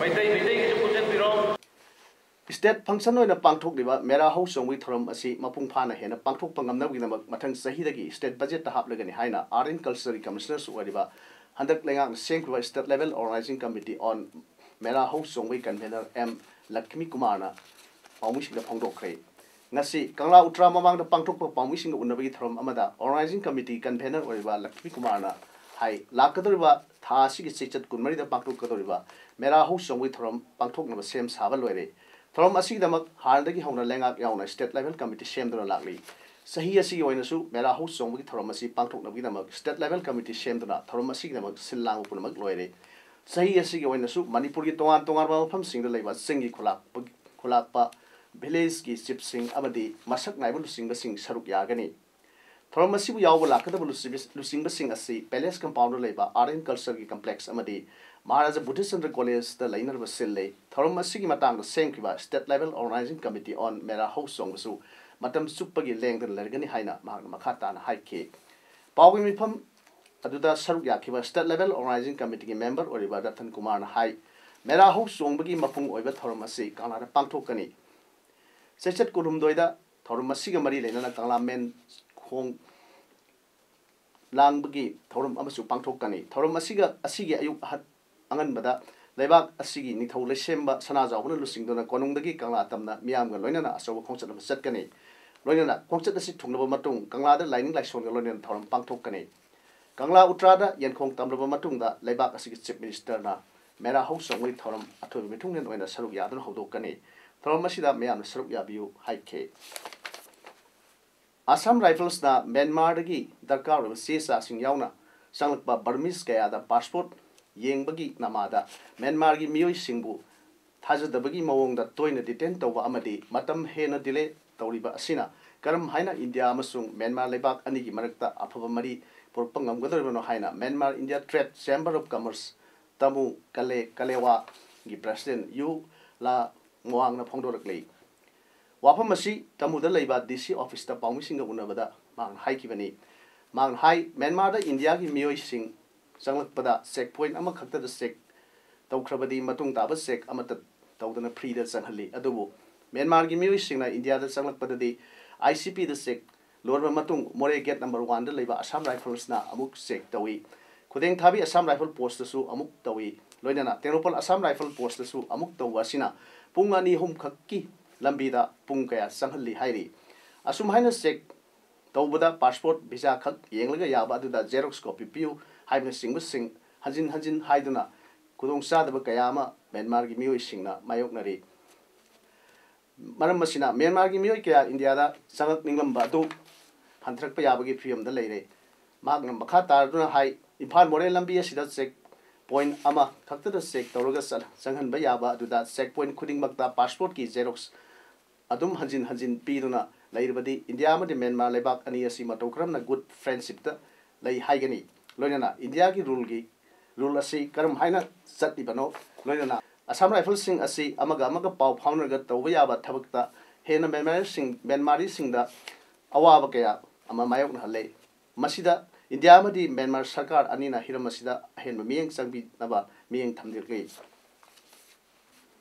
ꯃꯩꯇꯩ, ꯃꯩꯇꯩꯒꯤꯁꯨ ꯄꯨꯟꯁꯤꯟꯕꯤꯔꯣ꯫ ꯁ꯭ꯇꯦꯠ ꯐꯪꯁꯟ ꯑꯣꯏꯅ ꯄꯥꯡꯊꯣꯛꯂꯤꯕ ꯃꯦꯔꯥ ꯍꯧ ꯆꯣꯡꯕꯒꯤ ꯊꯧꯔꯝ ꯑꯁꯤ ꯃꯄꯨꯡ ꯐꯥꯅ ꯍꯦꯟꯅ ꯄꯥꯡꯊꯣꯛꯄ ꯉꯝꯅꯕꯒꯤꯗꯃꯛ ꯃꯊꯪ ꯆꯍꯤꯗꯒꯤ ꯁ꯭ꯇꯦꯠ ꯕꯖꯦꯠꯇ ꯍꯥꯞꯂꯒꯅꯤ ꯍꯥꯏꯅ ꯑꯥꯔꯠ ꯑꯦꯟ ꯀꯜꯆꯔꯒꯤ ꯀꯃꯤꯁꯅꯔꯁꯨ ꯑꯣꯏꯔꯤꯕ, ꯍꯟꯗꯛ ꯂꯩꯉꯥꯛꯅ ꯁꯦꯝꯈꯤꯕ ꯁ꯭ꯇꯦꯠ ꯂꯦꯚꯦꯜ ꯑꯣꯔꯒꯅꯥꯏꯖꯤꯡ ꯀꯃꯤꯇꯤ ꯑꯣꯟ ꯃꯦꯔꯥ ꯍꯧ ꯆꯣꯡꯕꯒꯤ ꯀꯟꯚꯦꯅꯔ ꯑꯦꯝ ꯂꯛꯈꯃꯤ ꯀꯨꯃꯥꯔꯅ ꯄꯥꯎꯃꯤꯁꯤꯡꯗ ꯐꯣꯡꯗꯣꯛꯈ꯭ꯔꯦ꯫ ꯉꯁꯤ ꯀꯪꯂꯥ ꯎꯇ꯭ꯔꯥ ꯃꯃꯥꯡꯗ ꯄꯥꯡꯊꯣꯛꯄ ꯄꯥꯎꯃꯤꯁꯤꯡꯒ ꯎꯅꯕꯒꯤ ꯊꯧꯔꯝ ꯑꯃꯗ ꯑꯣꯔꯒꯅꯥꯏꯖꯤꯡ ꯀꯃꯤꯇꯤꯒꯤ ꯀꯟꯚꯦꯅꯔ ꯑꯣꯏꯔꯤꯕ ꯂꯛꯈꯃꯤ ꯀꯨꯃꯥꯔꯅ ꯍꯥꯏ, ꯂꯥꯛꯀꯗꯧꯔꯤꯕ ꯊꯥ ꯑꯁꯤꯒꯤ ꯆꯩꯆꯠ ꯀꯨꯟꯃꯔꯤꯗ ꯄꯥꯡꯊꯣꯛꯀꯗꯧꯔꯤꯕ ꯃꯦꯔꯥ ꯍꯧ ꯆꯣꯡꯕꯒꯤ ꯊꯧꯔꯝ ꯄꯥꯡꯊꯣꯛꯅꯕ ꯁꯦꯝ ꯁꯥꯕ ꯂꯣꯏꯔꯦ꯫ ꯊꯧꯔꯝ ꯑꯁꯤꯒꯤꯗꯃꯛ ꯍꯥꯟꯅꯗꯒꯤ ꯍꯧꯅ ꯂꯩꯉꯥꯛ ꯌꯥꯎꯅ ꯁ꯭ꯇꯦꯠ ꯂꯦꯚꯦꯜ ꯀꯃꯤꯇꯤ ꯁꯦꯝꯗꯨꯅ ꯂꯥꯛꯂꯤ꯫ ꯆꯍꯤ ꯑꯁꯤꯒꯤ ꯑꯣꯏꯅꯁꯨ ꯃꯦꯔꯥ ꯍꯧ ꯆꯣꯡꯕꯒꯤ ꯊꯧꯔꯝ ꯑꯁꯤ ꯄꯥꯡꯊꯣꯛꯅꯕꯒꯤꯗꯃꯛ ꯁ꯭ꯇꯦꯠ ꯂꯦꯚꯦꯜ ꯀꯃꯤꯇꯤ ꯁꯦꯝꯗꯨꯅ ꯊꯧꯔꯝ ꯑꯁꯤꯒꯤꯗꯃꯛ ꯁꯤꯜ ꯂꯥꯡꯕ ꯄꯨꯝꯅꯃꯛ ꯂꯣꯏꯔꯦ꯫ ꯆꯍꯤ ꯑꯁꯤꯒꯤ ꯑꯣꯏꯅꯁꯨ ꯃꯅꯤꯄꯨꯔꯒꯤ ꯇꯣꯉꯥꯟ ꯇꯣꯉꯥꯟꯕ ꯃꯐꯝꯁꯤꯡꯗ ꯂꯩꯕ ꯆꯤꯡꯒꯤ ꯈꯨꯂꯥꯛꯄ, ꯈꯨꯂꯥꯛꯄ village ꯀꯤ chief ꯁꯤꯡ ꯑꯃꯗꯤ ꯃꯁꯛ ꯅꯥꯏꯕ ꯂꯨꯆꯤꯡꯕꯁꯤꯡ ꯁꯔꯨꯛ ꯌꯥꯒꯅꯤ꯫ ꯊꯧꯔꯝ ꯑꯁꯤꯕꯨ ꯌꯥꯎꯕ ꯂꯥꯛꯀꯗꯕ ꯂꯨꯆꯤꯡꯕ-, ꯂꯨꯆꯤꯡꯕꯁꯤꯡ ꯑꯁꯤ Palace Compound ꯗ ꯂꯩꯕ Art and Culture ꯒꯤ complex ꯑꯃꯗꯤ ꯃꯍꯥꯔꯥꯖꯥ ꯕꯨꯙꯆꯟꯗ꯭ꯔ College ꯇ ꯂꯩꯅꯅꯕ ꯁꯤꯜꯂꯤ꯫ ꯊꯧꯔꯝ ꯑꯁꯤꯒꯤ ꯃꯇꯥꯡꯗ ꯁꯦꯝꯈꯤꯕ State Level Organizing Committee on ꯃꯦꯔꯥ ꯍꯧ ꯆꯣꯡꯕꯁꯨ ꯃꯇꯝ ꯆꯨꯞꯄꯒꯤ ꯂꯦꯡꯗꯅ ꯂꯩꯔꯒꯅꯤ ꯍꯥꯏꯅ ꯃꯍꯥꯛꯅ ꯃꯈꯥ ꯇꯥꯅ ꯍꯥꯏꯈꯤ꯫ ꯄꯥꯎꯒꯤ ꯃꯤꯐꯝ ꯑꯗꯨꯗ ꯁꯔꯨꯛ ꯌꯥꯈꯤꯕ State Level Organizing Committee ꯒꯤ member ꯑꯣꯏꯔꯤꯕ ꯔꯇꯟ ꯀꯨꯃꯥꯔꯅ ꯍꯥꯏ, ꯃꯦꯔꯥ ꯍꯧ ꯆꯣꯡꯕꯒꯤ ꯃꯄꯨꯡ ꯑꯣꯏꯕ ꯊꯧꯔꯝ ꯑꯁꯤ ꯀꯪꯂꯥꯗ ꯄꯥꯡꯊꯣꯛꯀꯅꯤ꯫ ꯆꯩꯆꯠ ꯀꯨꯟꯍꯨꯝꯗꯣꯏꯗ ꯊꯧꯔꯝ ꯑꯁꯤꯒ ꯃꯔꯤ ꯂꯩꯅꯅ ꯀꯪꯂꯥ ꯃꯦꯟ ꯈꯣꯡ ꯂꯥꯡꯕꯒꯤ ꯊꯧꯔꯝ ꯑꯃꯁꯨ ꯄꯥꯡꯊꯣꯛꯀꯅꯤ꯫ ꯊꯧꯔꯝ ꯑꯁꯤꯒ, ꯑꯁꯤꯒꯤ ꯑꯌꯨꯛ ꯑꯍ-, ꯑꯉꯟꯕꯗ ꯂꯩꯕꯥꯛ ꯑꯁꯤꯒꯤ ꯅꯤꯡꯊꯧ ꯂꯩꯁꯦꯝꯕ ꯁꯅꯥꯖꯥꯎꯕꯅ ꯂꯨꯆꯤꯡꯗꯨꯅ ꯀꯣꯅꯨꯡꯗꯒꯤ ꯀꯪꯂꯥ ꯇꯝꯅ ꯃꯤꯌꯥꯝꯒ ꯂꯣꯏꯅꯅ ꯑꯆꯧꯕ ꯈꯣꯡꯆꯠ ꯑꯃ ꯆꯠꯀꯅꯤ꯫ ꯂꯣꯏꯅꯅ ꯈꯣꯡꯆꯠ ꯑꯁꯤ ꯊꯨꯡꯂꯕ ꯃꯇꯨꯡ ꯀꯪꯂꯥꯗ ꯂꯥꯏꯅꯤꯡ ꯂꯥꯏꯁꯣꯟꯒ ꯂꯣꯏꯅꯅ ꯊꯧꯔꯝ ꯄꯥꯡꯊꯣꯛꯀꯅꯤ꯫ ꯀꯪꯂꯥ ꯎꯇ꯭ꯔꯥꯗ ꯌꯦꯟꯈꯣꯡ ꯇꯝꯂꯕ ꯃꯇꯨꯡꯗ ꯂꯩꯕꯥꯛ ꯑꯁꯤꯒꯤ Chief Minister ꯅ ꯃꯦꯔꯥ ꯍꯧ ꯆꯣꯡꯕꯒꯤ ꯊꯧꯔꯝ ꯑꯊꯣꯏꯕ ꯃꯤꯊꯨꯡꯂꯦꯟ ꯑꯣꯏꯅ ꯁꯔꯨꯛ ꯌꯥꯗꯨꯅ ꯍꯧꯗꯣꯛꯀꯅꯤ꯫ ꯊꯧꯔꯝ ꯑꯁꯤꯗ ꯃꯤꯌꯥꯝꯅ ꯁꯔꯨꯛ ꯌꯥꯕꯤꯌꯨ ꯍꯥꯏꯈꯤ꯫ Assam Rifles ꯅ ꯃ꯭ꯌꯥꯟꯃꯥꯔꯗꯒꯤ ꯗꯔꯀꯥꯔ ꯑꯣꯏꯕ ꯆꯦ ꯆꯥꯡꯁꯤꯡ ꯌꯥꯎꯅ ꯆꯪꯂꯛꯄ Burmese ꯀꯌꯥꯗ passport ꯌꯦꯡꯕꯒꯤ ꯅꯃꯥꯗ ꯃ꯭ꯌꯥꯟꯃꯥꯔꯒꯤ ꯃꯤꯑꯣꯏꯁꯤꯡꯕꯨ ꯊꯥꯖꯗꯕꯒꯤ ꯃꯑꯣꯡꯗ ꯇꯣꯏꯅ detain ꯇꯧꯕ ꯑꯃꯗꯤ ꯃꯇꯝ ꯍꯦꯟꯅ delay ꯇꯧꯔꯤꯕ ꯑꯁꯤꯅ ꯀꯔꯝ ꯍꯥꯏꯅ ꯏꯟꯗꯤꯌꯥ ꯑꯃꯁꯨꯡ ꯃ꯭ꯌꯥꯟꯃꯥꯔ ꯂꯩꯕꯥꯛ ꯑꯅꯤꯒꯤ ꯃꯔꯛꯇ ꯑꯐꯕ ꯃꯔꯤ ꯄꯨꯔꯛꯄ ꯉꯝꯒꯗꯧꯔꯤꯕꯅꯣ ꯍꯥꯏꯅ Myanmar India Trade Chamber of Commerce Tamu Kale, ꯀꯂꯦꯋꯥꯒꯤ President ꯌꯨ ꯂꯥ ꯃꯣꯋꯥꯡꯅ ꯐꯣꯡꯗꯣꯔꯛꯂꯤ꯫ ꯋꯥꯐꯝ ꯑꯁꯤ ꯇꯃꯨꯗ ꯂꯩꯕ D C office ꯇ ꯄꯥꯎꯃꯤꯁꯤꯡꯒ ꯎꯅꯕꯗ ꯃꯍꯥꯛꯅ ꯍꯥꯏꯈꯤꯕꯅꯤ꯫ ꯃꯍꯥꯛꯅ ꯍꯥꯏ, ꯃ꯭ꯌꯥꯟꯃꯥꯔꯗ ꯏꯟꯗꯤꯌꯥꯒꯤ ꯃꯤꯑꯣꯏꯁꯤꯡ ꯆꯪꯂꯛꯄꯗ check point ꯑꯃꯈꯛꯇꯗ check ꯇꯧꯈ꯭ꯔꯕꯗꯤ ꯃꯇꯨꯡ ꯇꯥꯕ check ꯑꯃꯠꯇ ꯇꯧꯗꯅ free ꯗ ꯆꯪꯍꯜꯂꯤ꯫ ꯑꯗꯨꯕꯨ ꯃ꯭ꯌꯥꯟꯃꯥꯔꯒꯤ ꯃꯤꯑꯣꯏꯁꯤꯡꯅ ꯏꯟꯗꯤꯌꯥꯗ ꯆꯪꯂꯛꯄꯗꯗꯤ I C P the check ꯂꯣꯏꯔꯕ ꯃꯇꯨꯡ ꯃꯣꯔꯦ gate number one ꯗ ꯂꯩꯕ Assam Rifles ꯅ ꯑꯃꯨꯛ check ꯇꯧꯏ꯫ ꯈꯨꯗꯦꯡ ꯊꯥꯕꯤ Assam Rifle Post ꯇꯁꯨ ꯑꯃꯨꯛ ꯇꯧꯏ꯫ ꯂꯣꯏꯅꯅ ꯇꯦꯡꯅꯧꯄꯜ Assam Rifle Post ꯇꯁꯨ ꯑꯃꯨꯛ ꯇꯧꯕ ꯑꯁꯤꯅ ꯄꯨꯡ ꯑꯅꯤ ꯑꯍꯨꯝ ꯈꯛꯀꯤ ꯂꯝꯕꯤꯗ ꯄꯨꯡ ꯀꯌꯥ ꯆꯪꯍꯜꯂꯤ ꯍꯥꯏꯔꯤ꯫ ꯑꯁꯨꯝ ꯍꯥꯏꯅ check ꯇꯧꯕꯗ passport, visa ꯈꯛ ꯌꯦꯡꯂꯒ ꯌꯥꯕ ꯑꯗꯨꯗ xerox copy ꯄꯤꯌꯨ ꯍꯥꯏꯕꯅꯆꯤꯡꯕꯁꯤꯡ ꯍꯟꯖꯤꯟ ꯍꯟꯖꯤꯟ ꯍꯥꯏꯗꯨꯅ ꯈꯨꯗꯣꯡꯆꯥꯗꯕ ꯀꯌꯥ ꯑꯃ ꯃ꯭ꯌꯥꯟꯃꯥꯔꯒꯤ ꯃꯤꯑꯣꯏꯁꯤꯡꯅ ꯃꯥꯌꯣꯛꯅꯔꯤ꯫ ꯃꯔꯝ ꯑꯁꯤꯅ ꯃ꯭ꯌꯥꯟꯃꯥꯔꯒꯤ ꯃꯤꯑꯣꯏ ꯀꯌꯥ ꯏꯟꯗꯤꯌꯥꯗ ꯆꯪꯂꯛꯅꯤꯡꯂꯝꯕ ꯑꯗꯨ ꯍꯟꯊꯔꯛꯄ ꯌꯥꯕꯒꯤ ꯐꯤꯕꯝꯗ ꯂꯩꯔꯦ꯫ ꯃꯍꯥꯛꯅ ꯃꯈꯥ ꯇꯥꯔꯗꯨꯅ ꯍꯥꯏ, ꯏꯝꯐꯥꯜ ꯃꯣꯔꯦ ꯂꯝꯕꯤ ꯑꯁꯤꯗ check ꯄꯣꯏꯟꯠ ꯑꯃ ꯈꯛꯇꯗ ꯆꯦꯛ ꯇꯧꯔꯒ ꯆꯠ- ꯆꯪꯍꯟꯕ ꯌꯥꯕ ꯑꯗꯨꯗ ꯆꯦꯛ ꯄꯣꯏꯟꯠ ꯈꯨꯗꯤꯡꯃꯛꯇ ꯄꯥꯁꯄꯣꯔꯠꯀꯤ ꯖꯦꯔꯣꯛꯁ ꯑꯗꯨꯝ ꯍꯟꯖꯤꯟ ꯍꯟꯖꯤꯟ ꯄꯤꯗꯨꯅ ꯂꯩꯔꯕꯗꯤ ꯏꯟꯗꯤꯌꯥ ꯑꯃꯗꯤ ꯃ꯭ꯌꯥꯟꯃꯥꯔ ꯂꯩꯕꯥꯛ ꯑꯅꯤ ꯑꯁꯤ ꯃꯇꯧ ꯀꯔꯝꯅ ꯒꯨꯗ ꯐ꯭ꯔꯦꯟꯁꯤꯞꯇ ꯂꯩ ꯍꯥꯏꯒꯅꯤ? ꯂꯣꯏꯅꯅ ꯏꯟꯗꯤꯌꯥꯒꯤ ꯔꯨꯜꯒꯤ ꯔꯨꯜ ꯑꯁꯤ ꯀꯔꯝ ꯍꯥꯏꯅ ꯆꯠꯂꯤꯕꯅꯣ? ꯂꯣꯏꯅꯅ ꯑꯁꯥꯝ ꯔꯥꯏꯐꯜꯁꯤꯡ ꯑꯁꯤ ꯑꯃꯒ ꯑꯃꯒ ꯄꯥꯎ ꯐꯥꯎꯅꯔꯒ ꯇꯧꯕ ꯌꯥꯕ ꯊꯕꯛꯇ ꯍꯦꯟꯅ ꯃ꯭ꯌꯥꯟꯃꯥꯔꯁꯤꯡ ꯃ꯭ꯌꯥꯟꯃꯥꯔꯤꯁꯤꯡꯗ ꯑꯋꯥꯕ ꯀꯌꯥ ꯑꯃ ꯃꯥꯌꯣꯛꯅꯍꯜꯂꯦ꯫ ꯃꯁꯤꯗ ꯏꯟꯗꯤꯌꯥ ꯑꯃꯗꯤ ꯃ꯭ꯌꯥꯟꯃꯥꯔ ꯁꯔꯀꯥꯔ ꯑꯅꯤꯅ ꯍꯤꯔꯝ ꯑꯁꯤꯗ ꯑꯍꯦꯟꯕ ꯃꯤꯠꯌꯦꯡ ꯆꯪꯕꯤꯅꯕ ꯃꯤꯠꯌꯦꯡ ꯊꯝꯕꯤꯔꯛꯂꯤ꯫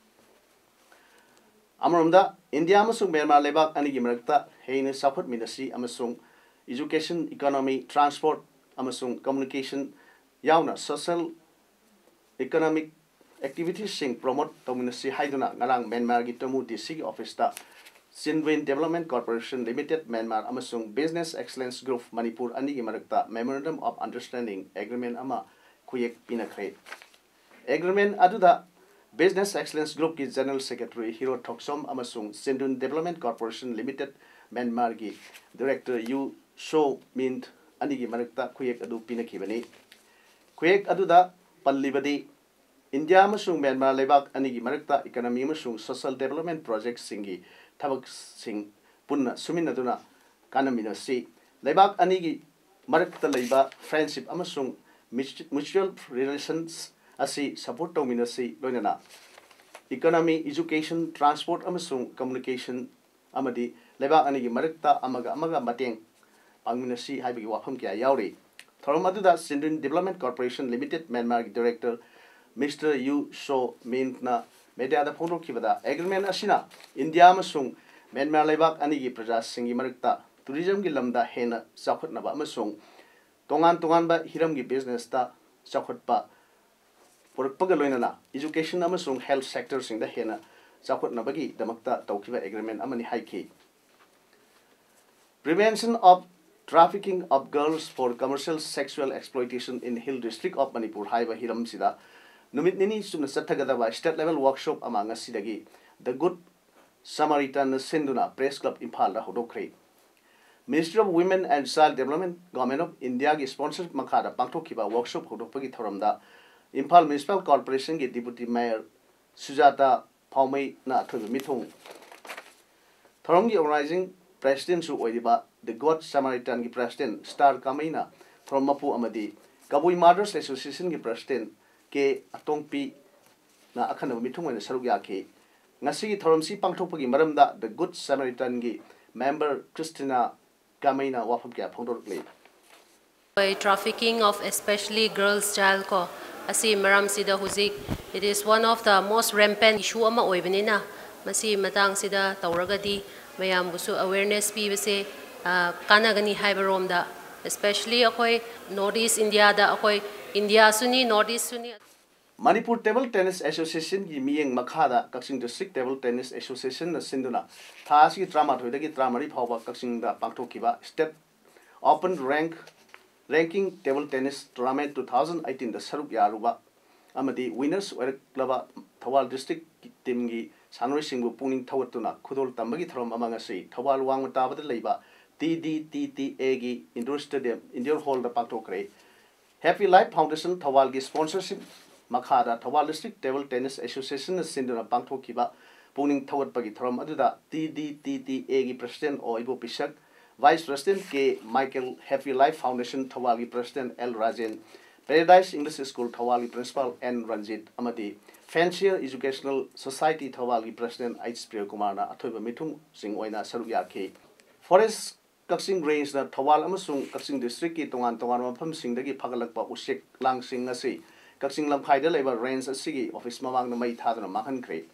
ꯑꯃꯔꯣꯝꯗ ꯏꯟꯗꯤꯌꯥ ꯑꯃꯁꯨꯡ ꯃ꯭ꯌꯥꯟꯃꯥꯔ ꯂꯩꯕꯥꯛ ꯑꯅꯤꯒꯤ ꯃꯔꯛꯇ ꯍꯦꯟꯅ ꯆꯥꯎꯈꯠꯃꯤꯟꯅꯁꯤ ꯑꯃꯁꯨꯡ education, economy, transport ꯑꯃꯁꯨꯡ communication ꯌꯥꯎꯅ social economic activities ꯁꯤꯡ promote ꯇꯧꯃꯤꯟꯅꯁꯤ ꯍꯥꯏꯗꯨꯅ ꯉꯔꯥꯡ ꯃ꯭ꯌꯥꯟꯃꯥꯔꯒꯤ ꯇꯃꯨ ꯗꯤ ꯁꯤꯒꯤ ꯑꯣꯐꯤꯁꯇ Chindwin Development Corporation Limited Myanmar ꯑꯃꯁꯨꯡ Business Excellence Group ꯃꯅꯤꯄꯨꯔ ꯑꯅꯤꯒꯤ ꯃꯔꯛꯇ Memorandum of Understanding Agreement ꯑꯃ ꯈꯨꯌꯦꯛ ꯄꯤꯅꯈ꯭ꯔꯦ꯫ Agreement ꯑꯗꯨꯗ Business Excellence Group ꯀꯤ General Secretary ꯍꯤꯔꯣ ꯊꯣꯛꯆꯣꯝ ꯑꯃꯁꯨꯡ Chindwin Development Corporation Limited Myanmar ꯒꯤ Director ꯌꯨ ꯁꯣ ꯃꯤꯟ ꯑꯅꯤꯒꯤ ꯃꯔꯛꯇ ꯈꯨꯌꯦꯛ ꯑꯗꯨ ꯄꯤꯅꯈꯤꯕꯅꯤ꯫ ꯈꯨꯌꯦꯛ ꯑꯗꯨꯗ ꯄꯜꯂꯤꯕꯗꯤ, ꯏꯟꯗꯤꯌꯥ ꯑꯃꯁꯨꯡ ꯃ꯭ꯌꯥꯟꯃꯥꯔ ꯂꯩꯕꯥꯛ ꯑꯅꯤꯒꯤ ꯃꯔꯛꯇ economy ꯑꯃꯁꯨꯡ social development project ꯁꯤꯡꯒꯤ ꯊꯕꯛꯁꯤꯡ ꯄꯨꯟꯅ ꯁꯨꯃꯤꯟꯅꯗꯨꯅ ꯀꯥꯟꯅꯃꯤꯟꯅꯁꯤ꯫ ꯂꯩꯕꯥꯛ ꯑꯅꯤꯒꯤ ꯃꯔꯛꯇ ꯂꯩꯕ friendship ꯑꯃꯁꯨꯡ mutual relations ꯑꯁꯤ support ꯇꯧꯃꯤꯟꯅꯁꯤ, ꯂꯣꯏꯅꯅ economy, education, transport ꯑꯃꯁꯨꯡ communication ꯑꯃꯗꯤ ꯂꯩꯕꯥꯛ ꯑꯅꯤꯒꯤ ꯃꯔꯛꯇ ꯑꯃꯒ ꯑꯃꯒ ꯃꯇꯦꯡ ꯄꯥꯡꯃꯤꯟꯅꯁꯤ ꯍꯥꯏꯕꯒꯤ ꯋꯥꯐꯝ ꯀꯌꯥ ꯌꯥꯎꯔꯤ꯫ ꯊꯧꯔꯝ ꯑꯗꯨꯗ Chindwin Development Corporation Limited Myanmar ꯒꯤ Director Mister ꯌꯨ ꯁꯣ ꯃꯤꯟꯅ media ꯗ ꯐꯣꯡꯗꯣꯛꯈꯤꯕꯗ, agreement ꯑꯁꯤꯅ ꯏꯟꯗꯤꯌꯥ ꯑꯃꯁꯨꯡ ꯃ꯭ꯌꯥꯟꯃꯥꯔ ꯂꯩꯕꯥꯛ ꯑꯅꯤꯒꯤ ꯄ꯭ꯔꯖꯥꯁꯤꯡꯒꯤ ꯃꯔꯛꯇ tourism ꯒꯤ ꯂꯝꯗ ꯍꯦꯟꯅ ꯆꯥꯎꯈꯠꯅꯕ ꯑꯃꯁꯨꯡ ꯇꯣꯉꯥꯟ ꯇꯣꯉꯥꯟꯕ ꯍꯤꯔꯝꯒꯤ business ꯇ ꯆꯥꯎꯈꯠꯄ ꯄꯨꯔꯛꯄꯒ ꯂꯣꯏꯅꯅ education ꯑꯃꯁꯨꯡ health sector ꯁꯤꯡꯗ ꯍꯦꯟꯅ ꯆꯥꯎꯈꯠꯅꯕꯒꯤꯗꯃꯛꯇ ꯇꯧꯈꯤꯕ agreement ꯑꯃꯅꯤ ꯍꯥꯏꯈꯤ꯫ Prevention of Trafficking of Girls for Commercial Sexual Exploitation in Hill District of Manipur ꯍꯥꯏꯕ ꯍꯤꯔꯝꯁꯤꯗ ꯅꯨꯃꯤꯠ ꯅꯤꯅꯤ ꯆꯨꯞꯅ ꯆꯠꯊꯒꯗꯕ state level workshop ꯑꯃ ꯉꯁꯤꯗꯒꯤ The Good Samaritan ꯅ ꯁꯤꯟꯗꯨꯅ Press Club ꯏꯝꯐꯥꯜꯗ ꯍꯧꯗꯣꯛꯈ꯭ꯔꯦ꯫ Ministry of Women and Child Development, Government of India ꯒꯤ sponsor ꯃꯈꯥꯗ ꯄꯥꯡꯊꯣꯛꯈꯤꯕ workshop ꯍꯧꯗꯣꯛꯄꯒꯤ ꯊꯧꯔꯝꯗ ꯏꯝꯐꯥꯜ ꯃ꯭ꯌꯨꯅꯤꯁꯤꯄꯥꯜ ꯀꯣꯔꯄꯣꯔꯦꯁꯟꯒꯤ ꯗꯤꯄꯨꯇꯤ ꯃꯦꯌꯔ ꯁꯨꯖꯥꯇꯥ ꯐꯥꯎꯃꯩꯅ ꯑꯊꯣꯏꯕ ꯃꯤꯊꯨꯡ꯫ ꯊꯧꯔꯝꯒꯤ ꯑꯣꯔꯒꯅꯥꯏꯖꯤꯡ ꯄ꯭ꯔꯦꯁꯤꯗꯦꯟꯁꯨ ꯑꯣꯏꯔꯤꯕ ꯗ ꯒꯨꯗ ꯁꯃꯥꯔꯤꯇꯥꯟꯒꯤ ꯄ꯭ꯔꯦꯁꯤꯗꯦꯟ ꯁ꯭ꯇꯥꯔ ꯀꯥꯃꯩꯅ ꯊꯧꯔꯝ ꯃꯄꯨ ꯑꯃꯗꯤ ꯀꯕꯨꯏ ꯃꯥꯔꯇꯔꯁ ꯑꯦꯁꯣꯁꯤꯌꯦꯁꯟꯒꯤ ꯄ꯭ꯔꯦꯁꯤꯗꯦꯟ ꯀꯦ ꯑꯇꯣꯡꯄꯤꯅ ꯑꯈꯟꯅꯕ ꯃꯤꯊꯨꯡ ꯑꯣꯏꯅ ꯁꯔꯨꯛ ꯌꯥꯈꯤ꯫ ꯉꯁꯤꯒꯤ ꯊꯧꯔꯝꯁꯤ ꯄꯥꯡꯊꯣꯛꯄꯒꯤ ꯃꯔꯝꯗ ꯗ ꯒꯨꯗ ꯁꯃꯥꯔꯤꯇꯥꯟꯒꯤ ꯃꯦꯝꯕꯔ ꯈ꯭ꯔꯤꯁꯇꯤꯅꯥ ꯀꯥꯃꯩꯅ ꯋꯥꯐꯝ ꯀꯌꯥ ꯐꯣꯡꯗꯣꯔꯛꯂꯤ꯫ ꯑꯩꯈꯣꯏ trafficking of especially girls child ꯀꯣ, ꯑꯁꯤ ꯃꯔꯝꯁꯤꯗ ꯍꯧꯖꯤꯛ it is one of the most rampant issue ꯑꯃ ꯑꯣꯏꯕꯅꯤꯅ, ꯃꯁꯤ ꯃꯇꯥꯡꯁꯤꯗ ꯇꯧꯔꯒꯗꯤ ꯃꯌꯥꯝꯕꯨꯁꯨ awareness ꯄꯤꯕꯁꯦ, ꯑ, ꯀꯥꯟꯅꯒꯅꯤ ꯍꯥꯏꯕꯔꯣꯝꯗ, especially ꯑꯩꯈꯣꯏ North East India ꯗ, ꯑꯩꯈꯣꯏ India ꯁꯨꯅꯤ, North East ꯁꯨꯅꯤ꯫ ꯃꯅꯤꯄꯨꯔ ꯇꯦꯕꯜ ꯇꯦꯅꯤꯁ ꯑꯦꯁꯣꯁꯤꯌꯦꯁꯟꯒꯤ ꯃꯤꯠꯌꯦꯡ ꯃꯈꯥꯗ ꯀꯛꯆꯤꯡ ꯗꯤꯁꯇ꯭ꯔꯤꯛ ꯇꯦꯕꯜ ꯇꯦꯅꯤꯁ ꯑꯦꯁꯣꯁꯤꯌꯦꯁꯟꯅ ꯁꯤꯟꯗꯨꯅ ꯊꯥ ꯑꯁꯤꯒꯤ ꯇꯔꯥꯃꯥꯊꯣꯏꯗꯒꯤ ꯇꯔꯥꯃꯔꯤ ꯐꯥꯎꯕ ꯀꯛꯆꯤꯡꯗ ꯄꯥꯡꯊꯣꯛꯈꯤꯕ state open rank, ranking table tennis tournament two thousand eighteen ꯗ ꯁꯔꯨꯛ ꯌꯥꯔꯨꯕ ꯑꯃꯗꯤ ꯋꯤꯅꯔꯁ ꯑꯣꯏꯔꯛꯂꯕ ꯊꯧꯕꯥꯜ ꯗꯤꯁꯇ꯭ꯔꯤꯛ ꯇꯤꯝꯒꯤ ꯁꯥꯟꯅꯔꯣꯏꯁꯤꯡꯕꯨ ꯄꯨꯛꯅꯤꯡ ꯊꯧꯒꯠꯇꯨꯅ ꯈꯨꯗꯣꯜ ꯇꯝꯕꯒꯤ ꯊꯧꯔꯝ ꯑꯃ ꯉꯁꯤ ꯊꯧꯕꯥꯜ ꯋꯥꯡꯃ ꯇꯥꯕꯗ ꯂꯩꯕ ꯇꯤ ꯗꯤ ꯇꯤ ꯇꯤ ꯑꯦꯒꯤ ꯏꯟꯗꯣꯔ ꯁ꯭ꯇꯦꯗꯤꯌꯝ, ꯏꯟꯗꯣꯔ ꯍꯣꯜꯗ ꯄꯥꯡꯊꯣꯛꯈ꯭ꯔꯦ꯫ Happy Life Foundation ꯊꯧꯕꯥꯜꯒꯤ ꯁ꯭ꯄꯣꯟꯁꯔꯁꯤꯞ ꯃꯈꯥꯗ ꯊꯧꯕꯥꯜ ꯗꯤꯁꯇ꯭ꯔꯤꯛ ꯇꯦꯕꯜ ꯇꯦꯅꯤꯁ ꯑꯦꯁꯣꯁꯤꯌꯦꯁꯟꯅ ꯁꯤꯟꯗꯨꯅ ꯄꯥꯡꯊꯣꯛꯈꯤꯕ ꯄꯨꯛꯅꯤꯡ ꯊꯧꯒꯠꯄꯒꯤ ꯊꯧꯔꯝ ꯑꯗꯨꯗ ꯇꯤ ꯗꯤ ꯇꯤ ꯇꯤ ꯑꯦꯒꯤ president O Ibo Pishak, vice president K Michael, Happy Life Foundation ꯊꯧꯕꯥꯜꯒꯤ president L Rajen, Paradise English School ꯊꯧꯕꯥꯜꯒꯤ ꯄ꯭ꯔꯤꯟꯁꯤꯄꯥꯜ ꯑꯦꯟ ꯔꯟꯖꯤꯠ ꯑꯃꯗꯤ Fancier Educational Society ꯊꯧꯕꯥꯜꯒꯤ ꯄ꯭ꯔꯦꯁꯤꯗꯦꯟꯠ ꯑꯩꯆ ꯄ꯭ꯔꯤꯌꯣꯀꯨꯃꯥꯔꯅ ꯑꯊꯣꯏꯕ ꯃꯤꯊꯨꯡꯁꯤꯡ ꯑꯣꯏꯅ ꯁꯔꯨꯛ ꯌꯥꯈꯤ꯫ ꯐꯣꯔꯦꯁ ꯀꯛꯆꯤꯡ ꯔꯦꯟꯖꯅ ꯊꯧꯕꯥꯜ ꯑꯃꯁꯨꯡ ꯀꯛꯆꯤꯡ ꯗꯤꯁꯇ꯭ꯔꯤꯛꯀꯤ ꯇꯣꯉꯥꯟ ꯇꯣꯉꯥꯟꯕ ꯃꯐꯝꯁꯤꯡꯗꯒꯤ ꯐꯒꯠꯂꯛꯄ ꯎꯆꯦꯛ ꯂꯥꯡꯁꯤꯡ ꯑꯁꯤ ꯀꯛꯆꯤꯡ ꯂꯝꯈꯥꯏꯗ ꯂꯩꯕ ꯔꯦꯟꯖ ꯑꯁꯤꯒꯤ ꯑꯣꯐꯤꯁ ꯃꯃꯥꯡꯗ ꯃꯩ ꯊꯥꯗꯨꯅ ꯃꯥꯡꯍꯟꯈ꯭ꯔꯦ꯫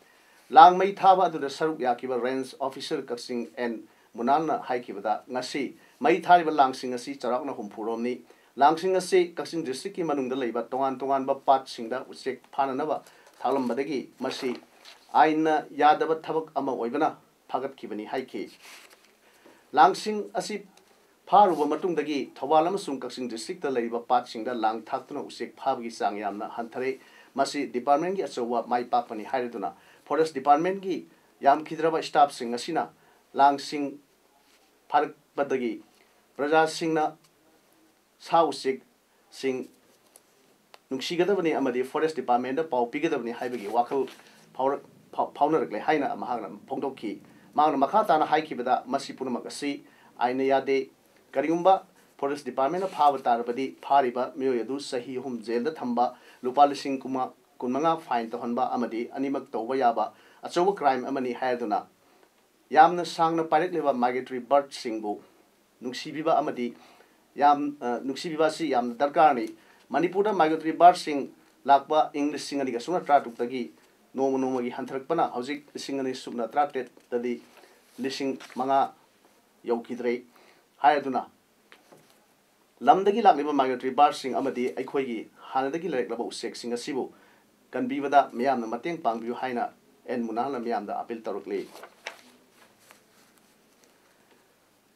ꯂꯥꯡ ꯃꯩ ꯊꯥꯕ ꯑꯗꯨꯗ ꯁꯔꯨꯛ ꯌꯥꯈꯤꯕ ꯔꯦꯟꯖ ꯑꯣꯐꯤꯁꯔ ꯀꯛꯆꯤꯡ ꯑꯦꯟ ꯃꯨꯅꯥꯟꯅ ꯍꯥꯏꯈꯤꯕꯗ, ꯉꯁꯤ ꯃꯩ ꯊꯥꯔꯤꯕ ꯂꯥꯡꯁꯤꯡ ꯑꯁꯤ ꯆꯥꯎꯔꯥꯛꯅ ꯍꯨꯝꯐꯨ ꯔꯣꯝꯅꯤ꯫ ꯂꯥꯡꯁꯤꯡ ꯑꯁꯤ ꯀꯛꯆꯤꯡ ꯗꯤꯁꯇ꯭ꯔꯤꯛꯀꯤ ꯃꯅꯨꯡꯗ ꯂꯩꯕ ꯇꯣꯉꯥꯟ ꯇꯣꯉꯥꯟꯕ ꯄꯥꯠꯁꯤꯡꯗ ꯎꯆꯦꯛ ꯐꯥꯅꯅꯕ ꯊꯥꯛꯂꯝꯕꯗꯒꯤ ꯃꯁꯤ ꯑꯥꯏꯟꯅ ꯌꯥꯗꯕ ꯊꯕꯛ ꯑꯃ ꯑꯣꯏꯕꯅ ꯐꯥꯒꯠꯈꯤꯕꯅꯤ ꯍꯥꯏꯈꯤ꯫ ꯂꯥꯡꯁꯤꯡ ꯑꯁꯤ ꯐꯥꯔꯨꯕ ꯃꯇꯨꯡꯗꯒꯤ ꯊꯧꯕꯥꯜ ꯑꯃꯁꯨꯡ ꯀꯛꯆꯤꯡ ꯗꯤꯁꯇ꯭ꯔꯤꯛꯇ ꯂꯩꯔꯤꯕ ꯄꯥꯠꯁꯤꯡꯗ ꯂꯥꯡ ꯊꯥꯛꯇꯨꯅ ꯎꯆꯦꯛ ꯐꯥꯕꯒꯤ ꯆꯥꯡ ꯌꯥꯝꯅ ꯍꯟꯊꯔꯦ꯫ ꯃꯁꯤ ꯗꯤꯄꯥꯔꯠꯃꯦꯟꯒꯤ ꯑꯆꯧꯕ ꯃꯥꯏ ꯄꯥꯛꯄꯅꯤ ꯍꯥꯏꯔꯗꯨꯅ ꯐꯣꯔꯦꯁ ꯗꯤꯄꯥꯔꯠꯃꯦꯟꯒꯤ ꯌꯥꯝꯈꯤꯗ꯭ꯔꯕ ꯁ꯭ꯇꯥꯐꯁꯤꯡ ꯑꯁꯤꯅ ꯂꯥꯡꯁꯤꯡ ꯐꯥꯔꯛꯄꯗꯒꯤ ꯄ꯭ꯔꯖꯥꯁꯤꯡꯅ ꯁꯥ ꯎꯆꯦꯛꯁꯤꯡ ꯅꯨꯡꯁꯤꯒꯗꯕꯅꯤ ꯑꯃꯗꯤ ꯐꯣꯔꯦꯁ ꯗꯤꯄꯥꯔꯠꯃꯦꯟꯗ ꯄꯥꯎ ꯄꯤꯒꯗꯕꯅꯤ ꯍꯥꯏꯕꯒꯤ ꯋꯥꯈꯜ ꯐꯥꯎꯔꯛ-, ꯐꯥꯎ-, ꯐꯥꯎꯅꯔꯛꯂꯦ ꯍꯥꯏꯅ ꯃꯍꯥꯛꯅ ꯐꯣꯡꯗꯣꯛꯈꯤ꯫ ꯃꯍꯥꯛꯅ ꯃꯈꯥ ꯇꯥꯅ ꯍꯥꯏꯈꯤꯕꯗ, ꯃꯁꯤ ꯄꯨꯝꯅꯃꯛ ꯑꯁꯤ ꯑꯥꯏꯟꯅ ꯌꯥꯗꯦ꯫ ꯀꯔꯤꯒꯨꯝꯕ ꯐꯣꯔꯦꯁ ꯗꯤꯄꯥꯔꯠꯃꯦꯟꯅ ꯐꯥꯕ ꯇꯥꯔꯕꯗꯤ, ꯐꯥꯔꯤꯕ ꯃꯤꯑꯣꯏ ꯑꯗꯨ ꯆꯍꯤ ꯑꯍꯨꯝ ꯖꯦꯜꯗ ꯊꯝꯕ, ꯂꯨꯄꯥ ꯂꯤꯁꯤꯡ ꯀꯨꯟꯃꯉꯥ, ꯀꯨꯟꯃꯉꯥ ꯐꯥꯏꯟ ꯇꯧꯍꯟꯕ ꯑꯃꯗꯤ ꯑꯅꯤꯃꯛ ꯇꯧꯕ ꯌꯥꯕ ꯑꯆꯧꯕ ꯀ꯭ꯔꯥꯏꯝ ꯑꯃꯅꯤ ꯍꯥꯏꯗꯨꯅ, ꯌꯥꯝꯅ ꯁꯥꯡꯅ ꯄꯥꯏꯔꯛꯂꯤꯕ ꯃꯥꯏꯒ꯭ꯔꯦꯇꯣꯔꯤ ꯕꯥꯔꯗꯁꯤꯡꯕꯨ ꯅꯨꯡꯁꯤꯕꯤꯕ ꯑꯃꯗꯤ ꯌꯥꯝ, ꯑ, ꯅꯨꯡꯁꯤꯕꯤꯕ ꯑꯁꯤ ꯌꯥꯝꯅ ꯗꯔꯀꯥꯔꯅꯤ꯫ ꯃꯅꯤꯄꯨꯔꯗ ꯃꯥꯏꯒ꯭ꯔꯦꯇꯣꯔꯤ ꯕꯥꯔꯗꯁꯤꯡ ꯂꯥꯛꯄ ꯏꯪ ꯂꯤꯁꯤꯡ ꯑꯅꯤꯒ ꯁꯨꯞꯅ ꯇꯔꯥꯇꯔꯨꯛꯇꯒꯤ ꯅꯣꯡꯃ ꯅꯣꯡꯃꯒꯤ ꯍꯟꯊꯔꯛꯄꯅ ꯍꯧꯖꯤꯛ ꯂꯤꯁꯤꯡ ꯑꯅꯤ ꯁꯨꯞꯅ ꯇꯔꯥꯇꯔꯦꯠꯇꯗꯤ ꯂꯤꯁꯤꯡ ꯃꯉꯥ ꯌꯧꯈꯤꯗ꯭ꯔꯦ꯫ ꯍꯥꯏ ꯑꯗꯨꯅ ꯂꯝꯗꯒꯤ ꯂꯥꯛꯂꯤꯕ ꯃꯥꯏꯒ꯭ꯔꯦꯇꯣꯔꯤ ꯕꯥꯔꯗꯁꯤꯡ ꯑꯃꯗꯤ ꯑꯩꯈꯣꯏꯒꯤ ꯍꯥꯟꯅꯗꯒꯤ ꯂꯩꯔꯛꯂꯕ ꯎꯆꯦꯛꯁꯤꯡ ꯑꯁꯤꯕꯨ ꯀꯟꯕꯤꯕꯗ ꯃꯤꯌꯥꯝꯅ ꯃꯇꯦꯡ ꯄꯥꯡꯕꯤꯌꯨ ꯍꯥꯏꯅ ꯑꯦꯟ ꯃꯨꯅꯥꯅ ꯃꯤꯌꯥꯝꯗ ꯑꯄꯤꯜ ꯇꯧꯔꯛꯂꯤ꯫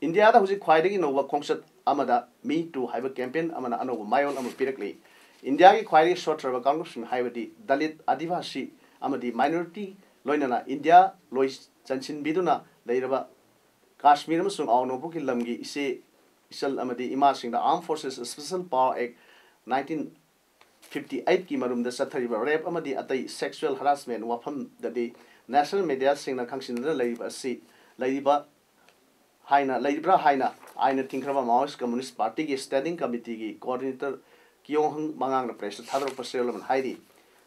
ꯏꯟꯗꯤꯌꯥꯗ ꯍꯧꯖꯤꯛ ꯈ꯭ꯋꯥꯏꯗꯒꯤ ꯅꯧꯕ ꯈꯣꯡꯆꯠ ꯑꯃꯗ ꯃꯤ ꯇꯨ ꯍꯥꯏꯕ ꯀꯦꯝꯄꯦꯟ ꯑꯃꯅ ꯑꯅꯧꯕ ꯃꯌꯣꯜ ꯑꯃ ꯄꯤꯔꯛꯂꯤ꯫ ꯏꯟꯗꯤꯌꯥꯒꯤ ꯈ꯭ꯋꯥꯏꯗꯒꯤ ꯁꯣꯠꯊꯔꯕ ꯀꯥꯡꯂꯨꯞꯁꯤꯡ ꯍꯥꯏꯕꯗꯤ ꯗꯂꯤꯠ, ꯑꯥꯗꯤꯚꯥꯁꯤ ꯑꯃꯗꯤ ꯃꯥꯏꯅꯣꯔꯤꯇꯤ, ꯂꯣꯏꯅꯅ ꯏꯟꯗꯤꯌꯥ ꯂꯣꯏ ꯆꯟꯁꯤꯟꯕꯤꯗꯨꯅ ꯂꯩꯔꯕ ꯀꯥꯁꯃꯤꯔ ꯑꯃꯁꯨꯡ ꯑꯋꯥꯡ ꯅꯣꯡꯄꯣꯛꯀꯤ ꯂꯝꯒꯤ ꯏꯆꯦ, ꯏꯆꯜ ꯑꯃꯗꯤ ꯏꯃꯥꯁꯤꯡꯗ Armed Forces Special Power Act nineteen fifty eight ꯀꯤ ꯃꯔꯨꯝꯗ ꯆꯠꯊꯔꯤꯕ ꯔꯦꯞ ꯑꯃꯗꯤ ꯑꯇꯩ ꯁꯦꯛꯁꯨꯑꯦꯜ ꯍꯔꯥꯁꯃꯦꯟ ꯋꯥꯐꯝꯗꯗꯤ ꯅꯦꯁꯅꯦꯜ ꯃꯦꯗꯤꯌꯥꯁꯤꯡꯅ ꯈꯪꯁꯤꯟꯗꯨꯅ ꯂꯩꯔꯤꯕ ꯑꯁꯤ, ꯂꯩꯔꯤꯕ ꯍꯥꯏꯅ, ꯂꯩꯔꯤꯕ꯭ꯔꯥ ꯍꯥꯏꯅ ꯑꯥꯏꯟꯅ ꯊꯤꯡꯈ꯭ꯔꯕ ꯃꯥꯑꯣꯏꯁ ꯀꯝꯃꯨꯅꯤꯁ꯭ꯠ ꯄꯥꯔꯇꯤꯒꯤ ꯁ꯭ꯇꯦꯟꯗꯤꯡ ꯀꯃꯤꯇꯤꯒꯤ ꯀꯣꯑꯣꯔꯗꯤꯅꯦꯇꯔ ꯀꯤꯌꯣꯡꯍꯪ ꯃꯉꯥꯡꯅ ꯄ꯭ꯔꯦꯁꯇ ꯊꯥꯗꯣꯔꯛꯄ ꯆꯦꯔꯣꯜ ꯑꯃꯅ ꯍꯥꯏꯔꯤ꯫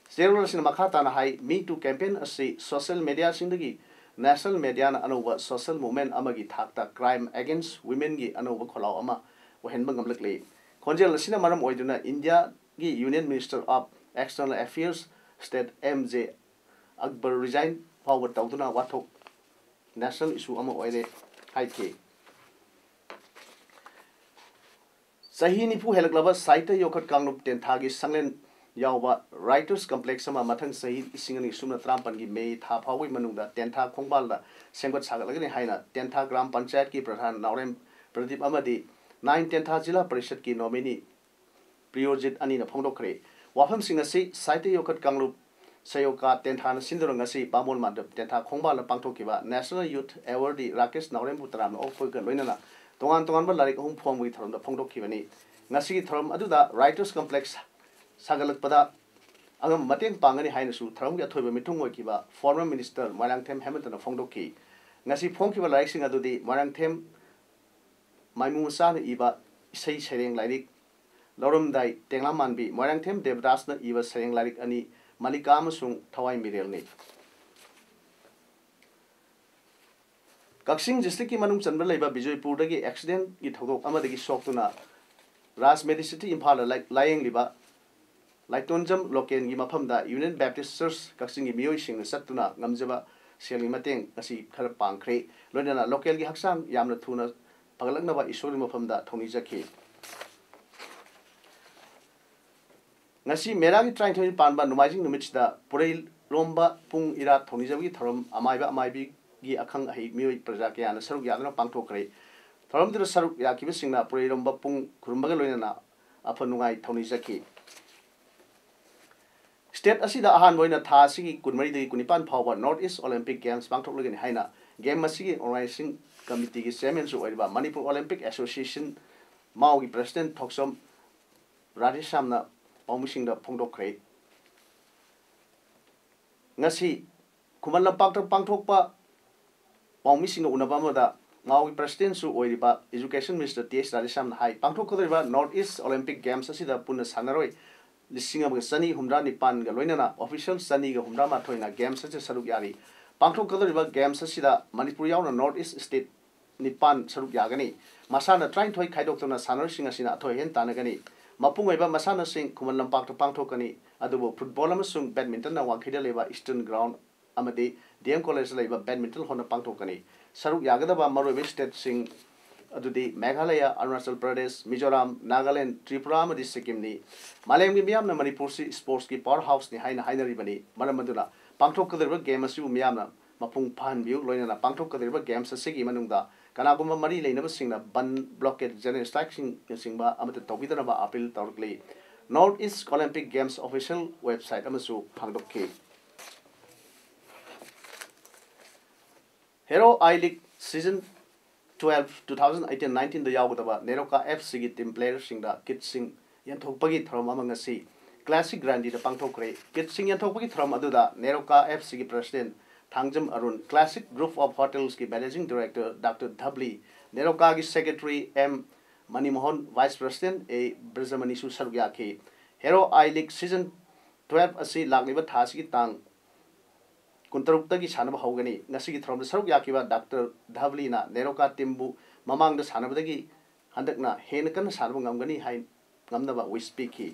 ꯆꯦꯔꯣꯜ ꯑꯁꯤꯅ ꯃꯈꯥ ꯇꯥꯅ ꯍꯥꯏ, ꯃꯤ ꯇꯨ ꯀꯦꯝꯄꯦꯟ ꯑꯁꯤ ꯁꯣꯁꯤꯌꯦꯜ ꯃꯦꯗꯤꯌꯥꯁꯤꯡꯗꯒꯤ ꯅꯦꯁꯅꯦꯜ ꯃꯦꯗꯤꯌꯥꯅ ꯑꯅꯧꯕ ꯁꯣꯁꯤꯌꯦꯜ ꯃꯨꯚꯃꯦꯟꯠ ꯑꯃꯒꯤ ꯊꯥꯛꯇ ꯀ꯭ꯔꯥꯏꯝ ꯑꯦꯒꯦꯟꯁ꯭ꯠ ꯋꯤꯃꯦꯟꯒꯤ ꯑꯅꯧꯕ ꯈꯣꯜꯂꯥꯎ ꯑꯃ ꯑꯣꯏꯍꯟꯕ ꯉꯝꯂꯛꯂꯤ꯫ ꯈꯣꯟꯖꯦꯜ ꯑꯁꯤꯅ ꯃꯔꯝ ꯑꯣꯏꯗꯨꯅ ꯏꯟꯗꯤꯌꯥꯒꯤ union minister of external affairs state M J Akbar resign ꯐꯥꯎꯕ ꯇꯧꯗꯨꯅ ꯋꯥꯊꯣꯛ ꯅꯦꯁꯅꯦꯜ ꯏꯁꯨ ꯑꯃ ꯑꯣꯏꯔꯦ ꯍꯥꯏꯈꯤ꯫ ꯆꯍꯤ ꯅꯤꯐꯨ ꯍꯦꯜꯂꯛꯂꯕ ꯁꯥꯍꯤꯇ꯭ꯌ ꯌꯣꯛꯈꯠ ꯀꯥꯡꯂꯨꯞ ꯇꯦꯟꯊꯥꯒꯤ ꯁꯪꯂꯦꯟ ꯌꯥꯎꯕ ꯔꯥꯏꯇꯔꯁ ꯀꯝꯄ꯭ꯂꯦꯛꯁ ꯑꯃ ꯃꯊꯪ ꯆꯍꯤ ꯂꯤꯁꯤꯡ ꯑꯅꯤ ꯁꯨꯞꯅ ꯇꯔꯥꯃꯥꯄꯟꯒꯤ ꯃꯦ ꯊꯥ ꯐꯥꯎꯕꯒꯤ ꯃꯅꯨꯡꯗ ꯇꯦꯟꯊꯥ ꯈꯣꯡꯕꯥꯜꯗ ꯁꯦꯝꯒꯠ ꯁꯥꯒꯠꯂꯒꯅꯤ ꯍꯥꯏꯅ ꯇꯦꯟꯊꯥ ꯒ꯭ꯔꯥꯝ ꯄꯟꯆꯥꯌꯠꯀꯤ ꯄ꯭ꯔꯙꯥꯟ ꯅꯥꯎꯔꯦꯝ ꯄ꯭ꯔꯗꯤꯞ ꯑꯃꯗꯤ ꯅꯥꯏꯟ ꯇꯦꯟꯊꯥ ꯖꯤꯂꯥ ꯄꯔꯤꯁꯠꯀꯤ ꯅꯣꯃꯤꯅꯤ ꯄ꯭ꯔꯤꯌꯣꯖꯤꯠ ꯑꯅꯤꯅ ꯐꯣꯡꯗꯣꯛꯈ꯭ꯔꯦ꯫ ꯋꯥꯐꯝꯁꯤꯡ ꯑꯁꯤ ꯁꯥꯍꯤꯇ꯭ꯌ ꯌꯣꯛꯈꯠ ꯀꯥꯡꯂꯨꯞ ꯁꯦꯌꯣꯀꯥ ꯇꯦꯟꯊꯥꯅ ꯁꯤꯟꯗꯨꯅ ꯉꯁꯤ ꯕꯥꯃꯣꯟ ꯃꯥꯟꯗꯞ ꯇꯦꯟꯊꯥ ꯈꯣꯡꯕꯥꯜꯗ ꯄꯥꯡꯊꯣꯛꯈꯤꯕ ꯅꯦꯁꯅꯦꯜ ꯌꯨꯊ ꯑꯦꯋꯥꯔꯗꯤ ꯔꯥꯀꯦꯁ ꯅꯥꯎꯔꯦꯝꯕꯨ ꯇꯔꯥꯝꯅ ꯑꯣꯛꯄꯒ ꯂꯣꯏꯅꯅ ꯇꯣꯉꯥꯟ ꯇꯣꯉꯥꯟꯕ ꯂꯥꯏꯔꯤꯛ ꯑꯍꯨꯝ ꯐꯣꯡꯕꯒꯤ ꯊꯧꯔꯝꯗ ꯐꯣꯡꯗꯣꯛꯈꯤꯕꯅꯤ꯫ ꯉꯁꯤꯒꯤ ꯊꯧꯔꯝ ꯑꯗꯨꯗ ꯔꯥꯏꯇꯔꯁ ꯀꯝꯄ꯭ꯂꯦꯛꯁ ꯁꯥꯒꯠꯂꯛꯄꯗ ꯑꯉꯝꯕ ꯃꯇꯦꯡ ꯄꯥꯡꯒꯅꯤ ꯍꯥꯏꯅꯁꯨ ꯊꯧꯔꯝꯒꯤ ꯑꯊꯣꯏꯕ ꯃꯤꯊꯨꯡ ꯑꯣꯏꯈꯤꯕ former minister ꯃꯣꯏꯔꯥꯡꯊꯦꯝ ꯍꯦꯃꯟꯇꯅ ꯐꯣꯡꯗꯣꯛꯈꯤ꯫ ꯉꯁꯤ ꯐꯣꯡꯈꯤꯕ ꯂꯥꯏꯔꯤꯛꯁꯤꯡ ꯑꯗꯨꯗꯤ ꯃꯣꯏꯔꯥꯡꯊꯦꯝ ꯃꯥꯏꯃꯨ ꯃꯆꯥꯅ ꯏꯕ ꯏꯁꯩ ꯁꯩꯔꯦꯡ ꯂꯥꯏꯔꯤꯛ ꯂꯧꯔꯝꯗꯥꯏ ꯇꯦꯡꯂꯥꯃꯥꯟꯕꯤ, ꯃꯣꯏꯔꯥꯡꯊꯦꯝ ꯗꯦꯕꯗꯥꯁꯅ ꯏꯕ ꯁꯩꯔꯦꯡ ꯂꯥꯏꯔꯤꯛ ꯑꯅꯤ, ꯃꯂꯤꯀꯥ ꯑꯃꯁꯨꯡ ꯊꯋꯥꯏ ꯃꯤꯔꯦꯜꯅꯤ꯫ ꯀꯛꯆꯤꯡ districtꯀꯤ ꯃꯅꯨꯡ ꯆꯟꯕ ꯂꯩꯕ ꯕꯤꯖꯣꯏꯄꯨꯔꯗꯒꯤ accidentꯀꯤ ꯊꯧꯗꯣꯛ ꯑꯃꯗꯒꯤ ꯁꯣꯛꯇꯨꯅ ꯔꯥꯖ ꯃꯦꯗꯤꯁꯤꯇꯤ ꯏꯝꯐꯥꯜꯗ ꯂꯥꯏ-, ꯂꯥꯌꯦꯡꯂꯤꯕ ꯂꯥꯏꯇꯣꯟꯖꯝ ꯂꯣꯀꯦꯜꯒꯤ ꯃꯐꯝꯗ Union Baptist Church ꯀꯛꯆꯤꯡꯒꯤ ꯃꯤꯑꯣꯏꯁꯤꯡꯅ ꯆꯠꯇꯨꯅ ꯉꯝꯖꯕ ꯁꯦꯜꯒꯤ ꯃꯇꯦꯡ ꯉꯁꯤ ꯈꯔ ꯄꯥꯡꯈ꯭ꯔꯦ꯫ ꯂꯣꯏꯅꯅ ꯂꯣꯀꯦꯜꯒꯤ ꯍꯛꯆꯥꯡ ꯌꯥꯝꯅ ꯊꯨꯅ ꯐꯒꯠꯂꯛꯅꯕ ꯏꯁꯣꯔꯒꯤ ꯃꯐꯝꯗ ꯊꯧꯅꯤꯖꯈꯤ꯫ ꯉꯁꯤ ꯃꯦꯔꯥꯒꯤ ꯇꯔꯥꯅꯤꯊꯣꯏꯅꯤ ꯄꯥꯟꯕ ꯅꯣꯡꯃꯥꯏꯖꯤꯡ ꯅꯨꯃꯤꯠꯁꯤꯗ ꯄꯨꯔꯩꯔꯣꯝꯕ ꯄꯨꯡ ꯏꯔꯥ ꯊꯧꯅꯤꯖꯕꯒꯤ ꯊꯧꯔꯝ ꯑꯃꯥꯏꯕ ꯑꯃꯥꯏꯕꯤꯒꯤ ꯑꯈꯪ ꯑꯍꯩ ꯃꯤꯑꯣꯏ ꯄ꯭ꯔꯖꯥ ꯀꯌꯥꯅ ꯁꯔꯨꯛ ꯌꯥꯗꯨꯅ ꯄꯥꯡꯊꯣꯛꯈ꯭ꯔꯦ꯫ ꯊꯧꯔꯝꯗꯨꯗ ꯁꯔꯨꯛ ꯌꯥꯈꯤꯕꯁꯤꯡꯅ ꯄꯨꯔꯩꯔꯣꯝꯕ ꯄꯨꯡ ꯈꯨꯔꯨꯝꯕꯒ ꯂꯣꯏꯅꯅ ꯑꯐ ꯅꯨꯡꯉꯥꯏ ꯊꯧꯅꯤꯖꯈꯤ꯫ State ꯑꯁꯤꯗ ꯑꯍꯥꯟꯕ ꯑꯣꯏꯅ ꯊꯥ ꯑꯁꯤꯒꯤ ꯀꯨꯟꯃꯔꯤꯗꯒꯤ ꯀꯨꯟꯅꯤꯄꯥꯟ ꯐꯥꯎꯕ North East Olympic Games ꯄꯥꯡꯊꯣꯛꯂꯒꯅꯤ ꯍꯥꯏꯅ game ꯑꯁꯤꯒꯤ organizing committeeꯒꯤ chairmanꯁꯨ ꯑꯣꯏꯔꯤꯕ ꯃꯅꯤꯄꯨꯔ Olympic Association ꯃꯥꯎꯒꯤ president ꯊꯣꯛꯆꯣꯝ ꯔꯥꯙꯦꯁ꯭ꯌꯥꯝꯅ ꯄꯥꯎꯃꯤꯁꯤꯡꯗ ꯐꯣꯡꯗꯣꯛꯈ꯭ꯔꯦ꯫ ꯉꯁꯤ ꯈꯨꯃꯟ ꯂꯝꯄꯥꯛꯇ ꯄꯥꯡꯊꯣꯛꯄ ꯄꯥꯎꯃꯤꯁꯤꯡꯒ ꯎꯅꯕ ꯑꯃꯗ ꯃꯥꯎꯒꯤ presidentꯁꯨ ꯑꯣꯏꯔꯤꯕ education minister ꯇꯤ ꯑꯩꯆ ꯔꯥꯙꯦꯁ꯭ꯌꯥꯝꯅ ꯍꯥꯏ, ꯄꯥꯡꯊꯣꯛꯀꯗꯧꯔꯤꯕ North East Olympic Games ꯑꯁꯤꯗ ꯄꯨꯟꯅ ꯁꯥꯟꯅꯔꯣꯏ ꯂꯤꯁꯤꯡ ꯑꯃꯒ ꯆꯅꯤ ꯍꯨꯝꯗ꯭ꯔꯥ ꯅꯤꯄꯥꯟꯒ ꯂꯣꯏꯅꯅ official ꯆꯅꯤꯒ ꯍꯨꯝꯗ꯭ꯔꯥ ꯃꯥꯊꯣꯏꯅ games ꯑꯁꯤꯗ ꯁꯔꯨꯛ ꯌꯥꯔꯤ꯫ ꯄꯥꯡꯊꯣꯛꯀꯗꯧꯔꯤꯕ games ꯑꯁꯤꯗ ꯃꯅꯤꯄꯨꯔ ꯌꯥꯎꯅ North East state ꯅꯤꯄꯥꯟ ꯁꯔꯨꯛ ꯌꯥꯒꯅꯤ꯫ ꯃꯁꯥꯟꯅ ꯇꯔꯥꯅꯤꯊꯣꯏ ꯈꯥꯏꯗꯣꯛꯇꯨꯅ ꯁꯥꯟꯅꯔꯣꯏꯁꯤꯡ ꯑꯁꯤꯅ ꯑꯊꯣꯏ ꯑꯍꯦꯟ ꯇꯥꯟꯅꯒꯅꯤ꯫ ꯃꯄꯨꯡ ꯑꯣꯏꯕ ꯃꯁꯥꯟꯅꯁꯤꯡ ꯈꯨꯃꯟ ꯂꯝꯄꯥꯛꯇ ꯄꯥꯡꯊꯣꯛꯀꯅꯤ, ꯑꯗꯨꯕꯨ football ꯑꯃꯁꯨꯡ badmintonꯅ ꯋꯥꯡꯈꯩꯗ ꯂꯩꯕ Eastern Ground ꯑꯃꯗꯤ ꯗꯤ ꯑꯦꯝ ꯀꯣꯂꯦꯖꯇ ꯂꯩꯕ badminton hallꯗ ꯄꯥꯡꯊꯣꯛꯀꯅꯤ꯫ ꯁꯔꯨꯛ ꯌꯥꯒꯗꯕ ꯃꯔꯨꯑꯣꯏꯕ stateꯁꯤꯡ ꯑꯗꯨꯗꯤ ꯃꯦꯘꯥꯂꯌꯥ, ꯑꯔꯨꯅꯥꯆꯜ ꯄ꯭ꯔꯗꯦꯁ, ꯃꯤꯖꯣꯔꯥꯝ, ꯅꯥꯒꯥꯂꯦꯟ, ꯇ꯭ꯔꯤꯄꯨꯔꯥ ꯑꯃꯗꯤ ꯁꯤꯛꯀꯤꯝꯅꯤ꯫ ꯃꯥꯂꯦꯝꯒꯤ ꯃꯤꯌꯥꯝꯅ ꯃꯅꯤꯄꯨꯔꯁꯤ sportsꯀꯤ power houseꯅꯤ ꯍꯥꯏꯅ ꯍꯥꯏꯅꯔꯤꯕꯅꯤ꯫ ꯃꯔꯝ ꯑꯗꯨꯅ ꯄꯥꯡꯊꯣꯛꯀꯗꯧꯔꯤꯕ game ꯑꯁꯤꯕꯨ ꯃꯤꯌꯥꯝꯅ ꯃꯄꯨꯡ ꯐꯥꯍꯟꯕꯤꯌꯨ꯫ ꯂꯣꯏꯅꯅ ꯄꯥꯡꯊꯣꯛꯀꯗꯧꯔꯤꯕ games ꯑꯁꯤꯒꯤ ꯃꯅꯨꯡꯗ ꯀꯅꯥꯒꯨꯝꯕ ꯃꯔꯤ ꯂꯩꯅꯕꯁꯤꯡꯅ ꯕꯟ, blockade, general strikeꯁꯤꯡꯅꯆꯤꯡꯕ ꯑꯃꯠꯇ ꯇꯧꯕꯤꯗꯅꯕ appeal ꯇꯧꯔꯛꯂꯤ꯫ North East Olympic Games official website ꯑꯃꯁꯨ ꯍꯥꯡꯗꯣꯛꯈꯤ꯫ Hero I League season twelve, two thousand eighteen nineteenꯗ ꯌꯥꯎꯒꯗꯕ ꯅꯦꯔꯣꯀꯥ ꯑꯦꯐ ꯁꯤꯒꯤ team playerꯁꯤꯡꯗ kitꯁꯤꯡ ꯌꯦꯟꯊꯣꯛꯄꯒꯤ ꯊꯧꯔꯝ ꯑꯃ ꯉꯁꯤ Classic Grandida ꯄꯥꯡꯊꯣꯛꯈ꯭ꯔꯦ꯫ Kit ꯁꯤꯡ ꯌꯦꯟꯊꯣꯛꯄꯒꯤ ꯊꯧꯔꯝ ꯑꯗꯨꯗ NEROCA F Cꯒꯤ President Thangjam Arun, Classic Group of Hotelsꯀꯤ Managing Director Doctor ꯙꯕꯂꯤ, NEROCAꯒꯤ Secretary M ꯃꯅꯤꯃꯣꯍꯟ, Vice President A ꯕ꯭ꯔꯖꯃꯅꯤꯁꯨ ꯁꯔꯨꯛ ꯌꯥꯈꯤ꯫ Hero I League Season twelve ꯑꯁꯤ ꯂꯥꯛꯂꯤꯕ ꯊꯥ ꯑꯁꯤꯒꯤ ꯇꯥꯡ ꯀꯨꯟꯇꯔꯨꯛꯇꯒꯤ ꯁꯥꯟꯅꯕ ꯍꯧꯒꯅꯤ꯫ ꯉꯁꯤꯒꯤ ꯊꯧꯔꯝꯗ ꯁꯔꯨꯛ ꯌꯥꯈꯤꯕ ꯗꯥꯛꯇꯔ ꯙꯕꯂꯤꯅ NEROCA teamꯕꯨ ꯃꯃꯥꯡꯗ ꯁꯥꯟꯅꯕꯗꯒꯤ ꯍꯟꯗꯛꯅ ꯍꯦꯟꯅ ꯀꯟꯅ ꯁꯥꯟꯅꯕ ꯉꯝꯒꯅꯤ ꯍꯥꯏ ꯉꯝꯅꯕ wish ꯄꯤꯈꯤ꯫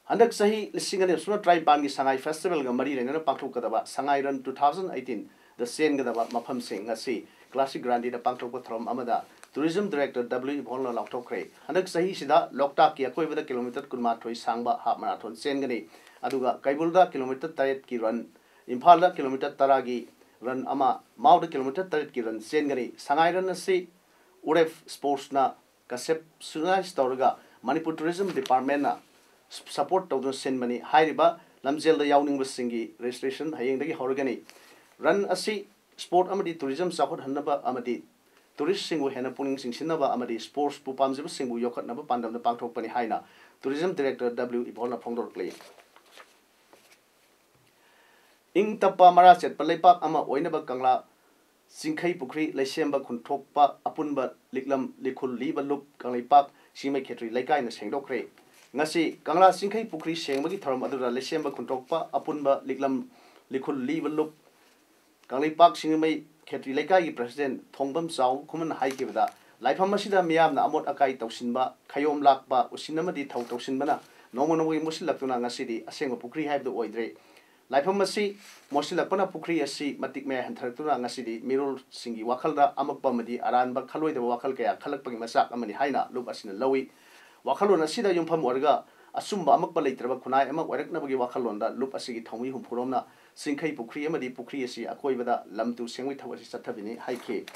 ꯍꯟꯗꯛ ꯆꯍꯤ ꯂꯤꯁꯤꯡ ꯑꯅꯤ ꯁꯨꯞꯅ ꯇꯔꯥꯅꯤꯄꯥꯟꯒꯤ ꯁꯉꯥꯏ Festivalꯒ ꯃꯔꯤ ꯂꯩꯅꯅ ꯄꯥꯡꯊꯣꯛꯀꯗꯕ ꯁꯉꯥꯏ Run two thousand eighteenꯗ ꯆꯦꯟꯒꯗꯕ ꯃꯐꯝꯁꯤꯡ ꯑꯁꯤ Classic Grandida ꯄꯥꯡꯊꯣꯛꯄ ꯊꯧꯔꯝ ꯑꯃꯗ Tourism Director W ꯏꯕꯣꯜꯅ ꯂꯥꯎꯊꯣꯛꯈ꯭ꯔꯦ꯫ ꯍꯟꯗꯛ ꯆꯍꯤꯁꯤꯗ ꯂꯣꯛꯇꯥꯛꯀꯤ ꯑꯀꯣꯏꯕꯗ kilometre ꯀꯨꯟꯃꯥꯊꯣꯏ ꯁꯥꯡꯕ half marathon ꯆꯦꯟꯒꯅꯤ꯫ ꯑꯗꯨꯒ ꯀꯩꯕꯨꯜꯗ kilometre ꯇꯔꯦꯠꯀꯤ run, ꯏꯝꯐꯥꯜꯗ kilometre ꯇꯔꯥꯒꯤ run ꯑꯃ, ꯃꯥꯎꯗ kilometre ꯇꯔꯦꯠꯀꯤ run ꯆꯦꯟꯒꯅꯤ꯫ ꯁꯉꯥꯏ Run ꯑꯁꯤ ꯎꯔꯦꯞ Sportsꯅ conceptualize ꯇꯧꯔꯒ Manipur Tourism Departmentꯅ support ꯇꯧꯗꯨꯅ ꯁꯤꯟꯕꯅꯤ꯫ ꯍꯥꯏꯔꯤꯕ ꯂꯝꯖꯦꯜꯗ ꯌꯥꯎꯅꯤꯡꯕꯁꯤꯡꯒꯤ registration ꯍꯌꯦꯡꯗꯒꯤ ꯍꯧꯔꯒꯅꯤ꯫ Run ꯑꯁꯤ sport ꯑꯃꯗꯤ tourism ꯆꯥꯎꯈꯠꯍꯟꯅꯕ ꯑꯃꯗꯤ touristꯁꯤꯡꯕꯨ ꯍꯦꯟꯅ ꯄꯨꯛꯅꯤꯡ ꯆꯤꯡꯁꯤꯟꯅꯕ ꯑꯃꯗꯤ sportsꯄꯨ ꯄꯥꯝꯖꯕꯁꯤꯡꯕꯨ ꯌꯣꯛꯈꯠꯅꯕ ꯄꯥꯟꯗꯝꯗ ꯄꯥꯡꯊꯣꯛꯄꯅꯤ ꯍꯥꯏꯅ Tourism Director W ꯏꯕꯣꯜꯅ ꯐꯣꯡꯗꯣꯔꯛꯂꯤ꯫ ꯏꯪ ꯇꯞꯄ ꯃꯔꯥ ꯆꯦꯠꯄ ꯂꯩꯄꯥꯛ ꯑꯃ ꯑꯣꯏꯅꯕ ꯀꯪꯂꯥ ꯆꯤꯡꯈꯩ ꯄꯨꯈ꯭ꯔꯤ ꯂꯩꯁꯦꯝꯕ ꯈꯨꯟꯊꯣꯛꯄ ꯑꯄꯨꯟꯕ ꯂꯤꯛꯂꯝ ꯂꯤꯈꯨꯜ ꯂꯤꯕ ꯂꯨꯞ ꯀꯪꯂꯩꯄꯥꯛ ꯁꯤꯡꯃꯩ ꯈꯦꯇ꯭ꯔꯤ ꯂꯩꯀꯥꯏꯅ ꯁꯦꯡꯗꯣꯛꯈ꯭ꯔꯦ꯫ ꯉꯁꯤ ꯀꯪꯂꯥ ꯆꯤꯡꯈꯩ ꯄꯨꯈ꯭ꯔꯤ ꯁꯦꯡꯕꯒꯤ ꯊꯧꯔꯝ ꯑꯗꯨꯗ ꯂꯩꯁꯦꯝꯕ ꯈꯨꯟꯊꯣꯛꯄ ꯑꯄꯨꯟꯕ ꯂꯤꯛꯂꯝ ꯂꯤꯈꯨꯜ ꯂꯤꯕ ꯂꯨꯞ ꯀꯪꯂꯩꯄꯥꯛ ꯁꯤꯡꯖꯃꯩ ꯈꯦꯇ꯭ꯔꯤ ꯂꯩꯀꯥꯏꯒꯤ President ꯊꯣꯡꯕꯝ ꯆꯥꯎ ꯈꯨꯃꯟꯅ ꯍꯥꯏꯈꯤꯕꯗ, ꯂꯥꯏꯐꯝ ꯑꯁꯤꯗ ꯃꯤꯌꯥꯝꯅ ꯑꯃꯣꯠ ꯑꯀꯥꯏ ꯇꯧꯁꯤꯟꯕ, ꯈꯌꯣꯝ ꯂꯥꯛꯄ, ꯎꯁꯤꯟ ꯑꯃꯗꯤ ꯊꯧ ꯇꯧꯁꯤꯟꯕꯅ ꯅꯣꯡꯃ ꯅꯣꯡꯃꯒꯤ ꯃꯣꯠꯁꯤꯜꯂꯛꯇꯨꯅ ꯉꯁꯤꯗꯤ ꯑꯁꯦꯡꯕ ꯄꯨꯈ꯭ꯔꯤ ꯍꯥꯏꯕꯗꯨ ꯑꯣꯏꯗ꯭ꯔꯦ꯫ ꯂꯥꯏꯐꯝ ꯑꯁꯤ ꯃꯣꯠꯁꯤꯜꯂꯛꯄꯅ ꯄꯨꯈ꯭ꯔꯤ ꯑꯁꯤ ꯃꯇꯤꯛ ꯃꯌꯥꯏ ꯍꯟꯊꯔꯛꯇꯨꯅ ꯉꯁꯤꯗꯤ ꯃꯤꯔꯣꯜꯁꯤꯡꯒꯤ ꯋꯥꯈꯜꯗ ꯑꯃꯛꯄ ꯑꯃꯗꯤ ꯑꯔꯥꯟꯕ ꯈꯜꯂꯣꯏꯗꯕ ꯋꯥꯈꯜ ꯀꯌꯥ ꯈꯜꯂꯛꯄꯒꯤ ꯃꯆꯥꯛ ꯑꯃꯅꯤ ꯍꯥꯏꯅ ꯂꯨꯞ ꯑꯁꯤꯅ ꯂꯧꯏ꯫ ꯋꯥꯈꯜꯂꯣꯟ ꯑꯁꯤꯗ ꯌꯨꯝꯐꯝ ꯑꯣꯏꯔꯒ ꯑꯆꯨꯝꯕ ꯑꯃꯛꯄ ꯂꯩꯇ꯭ꯔꯕ ꯈꯨꯟꯅꯥꯏ ꯑꯃ ꯑꯣꯏꯔꯛꯅꯕꯒꯤ ꯋꯥꯈꯜꯂꯣꯟꯗ ꯂꯨꯞ ꯑꯁꯤꯒꯤ ꯊꯧꯃꯤ ꯍꯨꯝꯐꯨꯔꯣꯝꯅ ꯆꯤꯡꯈꯩ ꯄꯨꯈ꯭ꯔꯤ ꯑꯃꯗꯤ ꯄꯨꯈ꯭ꯔꯤ ꯑꯁꯤ ꯑꯀꯣꯏꯕꯗ ꯂꯝ ꯇꯨ ꯁꯦꯡꯕꯒꯤ ꯊꯕꯛ ꯑꯁꯤ ꯆꯠꯊꯕꯤꯅꯤ ꯍꯥꯏꯈꯤ꯫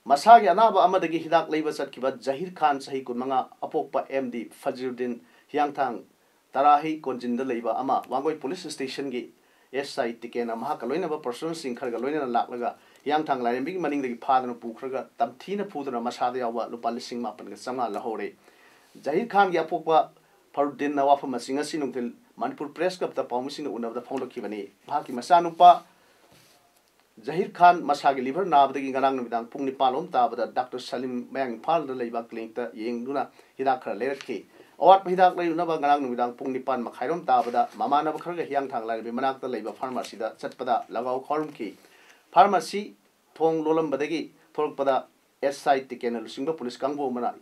ꯃꯁꯥꯒꯤ ꯑꯅꯥꯕ ꯑꯃꯗꯒꯤ ꯍꯤꯗꯥꯛ ꯂꯩꯕ ꯆꯠꯈꯤꯕ ꯖꯍꯤꯔ ꯈꯥꯟ, ꯆꯍꯤ ꯀꯨꯟꯃꯉꯥ, ꯑꯄꯣꯛꯄ ꯑꯦꯝ ꯗꯤ ꯐꯖꯤꯔꯨꯗꯤꯟ, ꯍꯤꯌꯥꯡꯊꯥꯡ ꯇꯔꯥꯍꯤ ꯀꯣꯟꯖꯤꯟꯗ ꯂꯩꯕ ꯑꯃ ꯋꯥꯡꯒꯣꯏ ꯄꯨꯂꯤꯁ ꯁ꯭ꯇꯦꯁꯟꯒꯤ ꯑꯦꯁ ꯑꯥꯏ ꯇꯤꯀꯦꯟꯅ ꯃꯍꯥꯛꯀ ꯂꯣꯏꯅꯕ ꯄꯔꯁꯣꯅꯦꯜꯁꯤꯡ ꯈꯔꯒ ꯂꯣꯏꯅꯅ ꯂꯥꯛꯂꯒ ꯍꯤꯌꯥꯡꯊꯥꯡ ꯂꯥꯏꯔꯦꯝꯕꯤꯒꯤ ꯃꯅꯤꯡꯗꯒꯤ ꯐꯥꯗꯨꯅ ꯄꯨꯈ꯭ꯔꯒ ꯇꯝꯊꯤꯅ ꯐꯨꯗꯨꯅ ꯃꯁꯥꯗ ꯌꯥꯎꯕ ꯂꯨꯄꯥ ꯂꯤꯁꯤꯡ ꯃꯥꯄꯟꯒ ꯆꯥꯝꯃꯉꯥ ꯂꯧꯍꯧꯔꯦ꯫ ꯖꯍꯤꯔ ꯈꯥꯟꯒꯤ ꯑꯄꯣꯛꯄ ꯐꯔꯨꯗꯤꯟꯅ ꯋꯥꯐꯝ ꯑꯁꯤ ꯉꯁꯤ ꯅꯨꯡꯊꯤꯜ ꯃꯅꯤꯄꯨꯔ ꯄ꯭ꯔꯦꯁ ꯀ꯭ꯂꯕꯇ ꯄꯥꯎꯃꯤꯁꯤꯡꯅ ꯎꯅꯕꯗ ꯐꯣꯡꯗꯣꯛꯈꯤꯕꯅꯤ꯫ ꯃꯍꯥꯛꯀꯤ ꯃꯆꯥꯅꯨꯄꯥ ꯖꯍꯤꯔ ꯈꯥꯟ ꯃꯁꯥꯒꯤ ꯂꯤꯚꯔ ꯅꯥꯕꯗꯒꯤ ꯉꯔꯥꯡ ꯅꯨꯃꯤꯗꯥꯡ ꯄꯨꯡ ꯅꯤꯄꯥꯜ ꯂꯣꯝ ꯇꯥꯕꯗ ꯗꯥꯛꯇꯔ ꯁꯂꯤꯝ ꯃꯌꯥꯡ ꯏꯝꯐꯥꯜꯗ ꯂꯩꯕ ꯀ꯭ꯂꯤꯅꯤꯛꯇ ꯌꯦꯡꯗꯨꯅ ꯍꯤꯗꯥꯛ ꯈꯔ ꯂꯩꯔꯛꯈꯤ꯫ ꯑꯋꯥꯠꯄ ꯍꯤꯗꯥꯛ ꯂꯩꯔꯨꯅꯕ ꯉꯔꯥꯡ ꯅꯨꯃꯤꯗꯥꯡ ꯄꯨꯡ ꯅꯤꯄꯥꯜ ꯃꯈꯥꯏꯔꯣꯝ ꯇꯥꯕꯗ ꯃꯃꯥꯟꯅꯕ ꯈꯔꯒ ꯍꯤꯌꯥꯡꯊꯥꯡ ꯂꯥꯏꯔꯦꯝꯕꯤ ꯃꯅꯥꯛꯇ ꯂꯩꯕ ꯐꯥꯔꯃꯥꯁꯤꯗ ꯆꯠꯄꯗ ꯂꯒꯥꯎ ꯈꯥꯎꯔꯝꯈꯤ꯫ ꯐꯥꯔꯃꯥꯁꯤ ꯊꯣꯡ ꯂꯣꯜꯂꯝꯕꯗꯒꯤ ꯊꯣꯛꯂꯛꯄꯗ ꯑꯦꯁ ꯑꯥꯏ ꯇꯤꯀꯦꯟꯅ ꯂꯨꯆꯤꯡꯕ ꯄꯨꯂꯤꯁ ꯀꯥꯡꯕꯨ ꯑꯃꯅ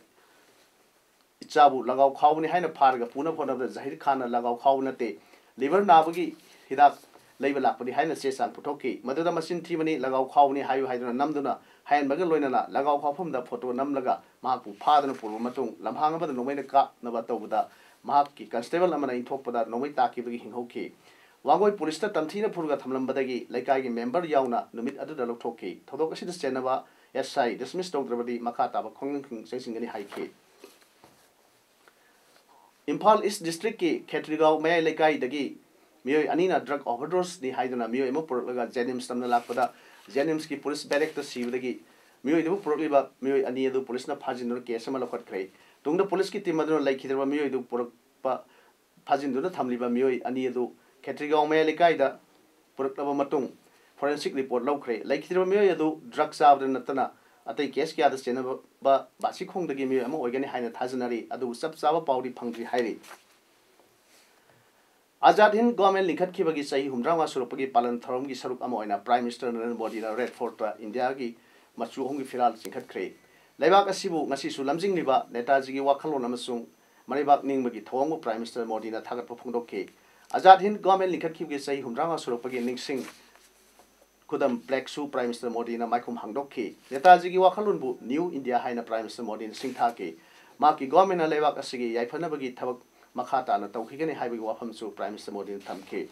ꯏꯆꯥꯕꯨ ꯂꯒꯥꯎ ꯈꯥꯎꯕꯅꯤ ꯍꯥꯏꯅ ꯐꯥꯔꯒ ꯄꯨꯅꯕ ꯍꯣꯠꯅꯕꯗ ꯖꯍꯤꯔ ꯈꯥꯟꯅ ꯂꯒꯥꯎ ꯈꯥꯎꯕ ꯅꯠꯇꯦ, ꯂꯤꯚꯔ ꯅꯥꯕꯒꯤ ꯍꯤꯗꯥꯛ ꯂꯩꯕ ꯂꯥꯛꯄꯅꯤ ꯍꯥꯏꯅ ꯆꯦ ꯆꯥꯡ ꯄꯨꯊꯣꯛꯈꯤ꯫ ꯃꯗꯨꯗ ꯃꯆꯤꯟ ꯊꯤꯕꯅꯤ, ꯂꯒꯥꯎ ꯈꯥꯎꯕꯅꯤ ꯍꯥꯏꯌꯨ ꯍꯥꯏꯗꯨꯅ ꯅꯝꯗꯨꯅ ꯍꯥꯏꯍꯟꯕꯒ ꯂꯣꯏꯅꯅ ꯂꯒꯥꯎ ꯈꯥꯎꯐꯝꯗ ꯐꯣꯇꯣ ꯅꯝꯂꯒ ꯃꯍꯥꯛꯄꯨ ꯐꯥꯗꯨꯅ ꯄꯨꯔꯕ ꯃꯇꯨꯡ ꯂꯝꯍꯥꯡ ꯑꯃꯗ ꯅꯣꯡꯃꯩꯅ ꯀꯥꯞꯅꯕ ꯇꯧꯕꯗ ꯃꯍꯥꯛꯀꯤ ꯀꯟꯁꯇꯦꯕꯜ ꯑꯃꯅ ꯏꯟꯊꯣꯛꯄꯗ ꯅꯣꯡꯃꯩ ꯇꯥꯈꯤꯕꯗꯒꯤ ꯍꯤꯡꯍꯧꯈꯤ꯫ ꯋꯥꯡꯒꯣꯏ ꯄꯨꯂꯤꯁꯇ ꯇꯝꯊꯤꯅ ꯐꯨꯔꯒ ꯊꯝꯂꯝꯕꯗꯒꯤ ꯂꯩꯀꯥꯏꯒꯤ ꯃꯦꯝꯕꯔ ꯌꯥꯎꯅ ꯅꯨꯃꯤꯠ ꯑꯗꯨꯗ ꯂꯧꯊꯣꯛꯈꯤ꯫ ꯊꯧꯗꯣꯛ ꯑꯁꯤꯗ ꯆꯦꯟꯅꯕ ꯑꯦꯁ ꯑꯥꯏ ꯗꯤꯁꯃꯤꯁ ꯇꯧꯗ꯭ꯔꯕꯗꯤ ꯃꯈꯥ ꯇꯥꯕ ꯈꯣꯡꯖꯪꯁꯤꯡ ꯆꯪꯁꯤꯟꯒꯅꯤ ꯍꯥꯏꯈꯤ꯫ ꯏꯝꯐꯥꯜ ꯏꯁ ꯗꯤꯁꯇ꯭ꯔꯤꯛꯀꯤ ꯈꯦꯇ꯭ꯔꯤꯒꯥꯎ ꯃꯌꯥꯏ ꯂꯩꯀꯥꯏꯗꯒꯤ ꯃꯤꯑꯣꯏ ꯑꯅꯤꯅ ꯗ꯭ꯔꯒ ꯑꯣꯚꯔꯗꯣꯁꯅꯤ ꯍꯥꯏꯗꯨꯅ ꯃꯤꯑꯣꯏ ꯑꯃ ꯄꯨꯔꯛꯂꯒ ꯖꯦꯅꯤꯝꯁ ꯇꯝꯅ ꯂꯥꯛꯄꯗ ꯖꯦꯅꯤꯝꯁꯀꯤ ꯄꯨꯂꯤꯁ ꯕꯦꯔꯦꯛꯇ ꯁꯤꯕꯗꯒꯤ ꯃꯤꯑꯣꯏꯗꯨꯕꯨ ꯄꯨꯔꯛꯂꯤꯕ ꯃꯤꯑꯣꯏ ꯑꯅꯤ ꯑꯗꯨ ꯄꯨꯂꯤꯁꯅ ꯐꯥꯖꯤꯟꯗꯨꯅ ꯀꯦꯁ ꯑꯃ ꯂꯧꯈꯠꯈ꯭ꯔꯦ꯫ ꯇꯨꯡꯗ ꯄꯨꯂꯤꯁꯀꯤ ꯇꯤꯝ ꯑꯗꯨꯅ ꯂꯩꯈꯤꯗ꯭ꯔꯕ ꯃꯤꯑꯣꯏꯗꯨ ꯄꯨꯔꯛꯄ ꯐꯥꯖꯤꯟꯗꯨꯅ ꯊꯝꯂꯤꯕ ꯃꯤꯑꯣꯏ ꯑꯅꯤ ꯑꯗꯨ ꯈꯦꯇ꯭ꯔꯤꯒꯥꯎ ꯃꯌꯥꯏ ꯂꯩꯀꯥꯏꯗ ꯄꯨꯔꯛꯂꯕ ꯃꯇꯨꯡ ꯐꯣꯔꯦꯟꯁꯤꯛ ꯔꯤꯄꯣꯔꯠ ꯂꯧꯈ꯭ꯔꯦ꯫ ꯂꯩꯈꯤꯗ꯭ꯔꯕ ꯃꯤꯑꯣꯏ ꯑꯗꯨ ꯗ꯭ꯔꯒ ꯆꯥꯕꯗ ꯅꯠꯇꯅ ꯑꯇꯩ ꯀꯦꯁ ꯀꯌꯥꯗ ꯆꯦꯟꯅꯕ ꯕꯥꯁꯤꯈꯣꯡꯗꯒꯤ ꯃꯤꯑꯣꯏ ꯑꯃ ꯑꯣꯏꯒꯅꯤ ꯍꯥꯏꯅ ꯊꯥꯖꯅꯔꯤ, ꯑꯗꯨꯕꯨ ꯆꯞ ꯆꯥꯕ ꯄꯥꯎꯗꯤ ꯐꯪꯗ꯭ꯔꯤ ꯍꯥꯏꯔꯤ꯫ ꯑꯖꯥꯗ ꯍꯤꯟꯗ ꯒꯣꯚꯔꯟꯃꯦꯟꯠ ꯂꯤꯡꯈꯠꯈꯤꯕꯒꯤ ꯆꯍꯤ ꯍꯨꯝꯗ꯭ꯔꯥꯃꯉꯥ ꯁꯨꯔꯛꯄꯒꯤ ꯄꯥꯂꯟ ꯊꯧꯔꯝꯒꯤ ꯁꯔꯨꯛ ꯑꯃ ꯑꯣꯏꯅ ꯄ꯭ꯔꯥꯏꯝ ꯃꯤꯅꯤꯁꯇꯔ ꯅꯔꯦꯟꯗ꯭ꯔ ꯃꯣꯗꯤꯅ ꯔꯦꯗ ꯐꯣꯔꯠꯇ ꯏꯟꯗꯤꯌꯥꯒꯤ ꯃꯆꯨ ꯑꯍꯨꯝꯒꯤ ꯐꯤꯔꯥꯜ ꯆꯤꯡꯈꯠꯈ꯭ꯔꯦ꯫ ꯂꯩꯕꯥꯛ ꯑꯁꯤꯕꯨ ꯉꯁꯤꯁꯨ ꯂꯝꯖꯤꯡꯂꯤꯕ ꯅꯦꯇꯥꯖꯤꯒꯤ ꯋꯥꯈꯜꯂꯣꯟ ꯑꯃꯁꯨꯡ ꯃꯔꯩꯕꯥꯛ ꯅꯤꯡꯕꯒꯤ ꯊꯧꯑꯣꯡꯕꯨ ꯄ꯭ꯔꯥꯏꯝ ꯃꯤꯅꯤꯁꯇꯔ ꯃꯣꯗꯤꯅ ꯊꯥꯒꯠꯄ ꯐꯣꯡꯗꯣꯛꯈꯤ꯫ ꯑꯖꯥꯗ ꯍꯤꯟꯗ ꯒꯣꯚꯔꯟꯃꯦꯟꯠ ꯂꯤꯡꯈꯠꯈꯤꯕꯒꯤ ꯆꯍꯤ ꯍꯨꯝꯗ꯭ꯔꯥꯃꯉꯥ ꯁꯨꯔꯛꯄꯒꯤ ꯅꯤꯡꯁꯤꯡ ꯈꯨꯗꯝ ꯄ꯭ꯂꯦꯛꯁꯨ ꯄ꯭ꯔꯥꯏꯝ ꯃꯤꯅꯤꯁꯇꯔ ꯃꯣꯗꯤꯅ ꯃꯥꯏꯈꯨꯝ ꯍꯥꯡꯗꯣꯛꯈꯤ꯫ ꯅꯦꯇꯥꯖꯤꯒꯤ ꯋꯥꯈꯜꯂꯣꯟꯕꯨ ꯅ꯭ꯌꯨ ꯏꯟꯗꯤꯌꯥ ꯍꯥꯏꯅ ꯄ꯭ꯔꯥꯏꯝ ꯃꯤꯅꯤꯁꯇꯔ ꯃꯣꯗꯤꯅ ꯁꯤꯡꯊꯥꯈꯤ꯫ ꯃꯍꯥꯛꯀꯤ ꯒꯣꯚꯔꯟꯃꯦꯟꯠꯅ ꯂꯩꯕꯥꯛ ꯑꯁꯤꯒꯤ ꯌꯥꯏꯐꯅꯕꯒꯤ ꯊꯕꯛ ꯃꯈꯥ ꯇꯥꯅ ꯇꯧꯈꯤꯒꯅꯤ ꯍꯥꯏꯕꯒꯤ ꯋꯥꯐꯝꯁꯨ ꯄ꯭ꯔꯥꯏꯝ ꯃꯤꯅꯤꯁꯇꯔ ꯃꯣꯗꯤꯅ ꯊꯝꯈꯤ꯫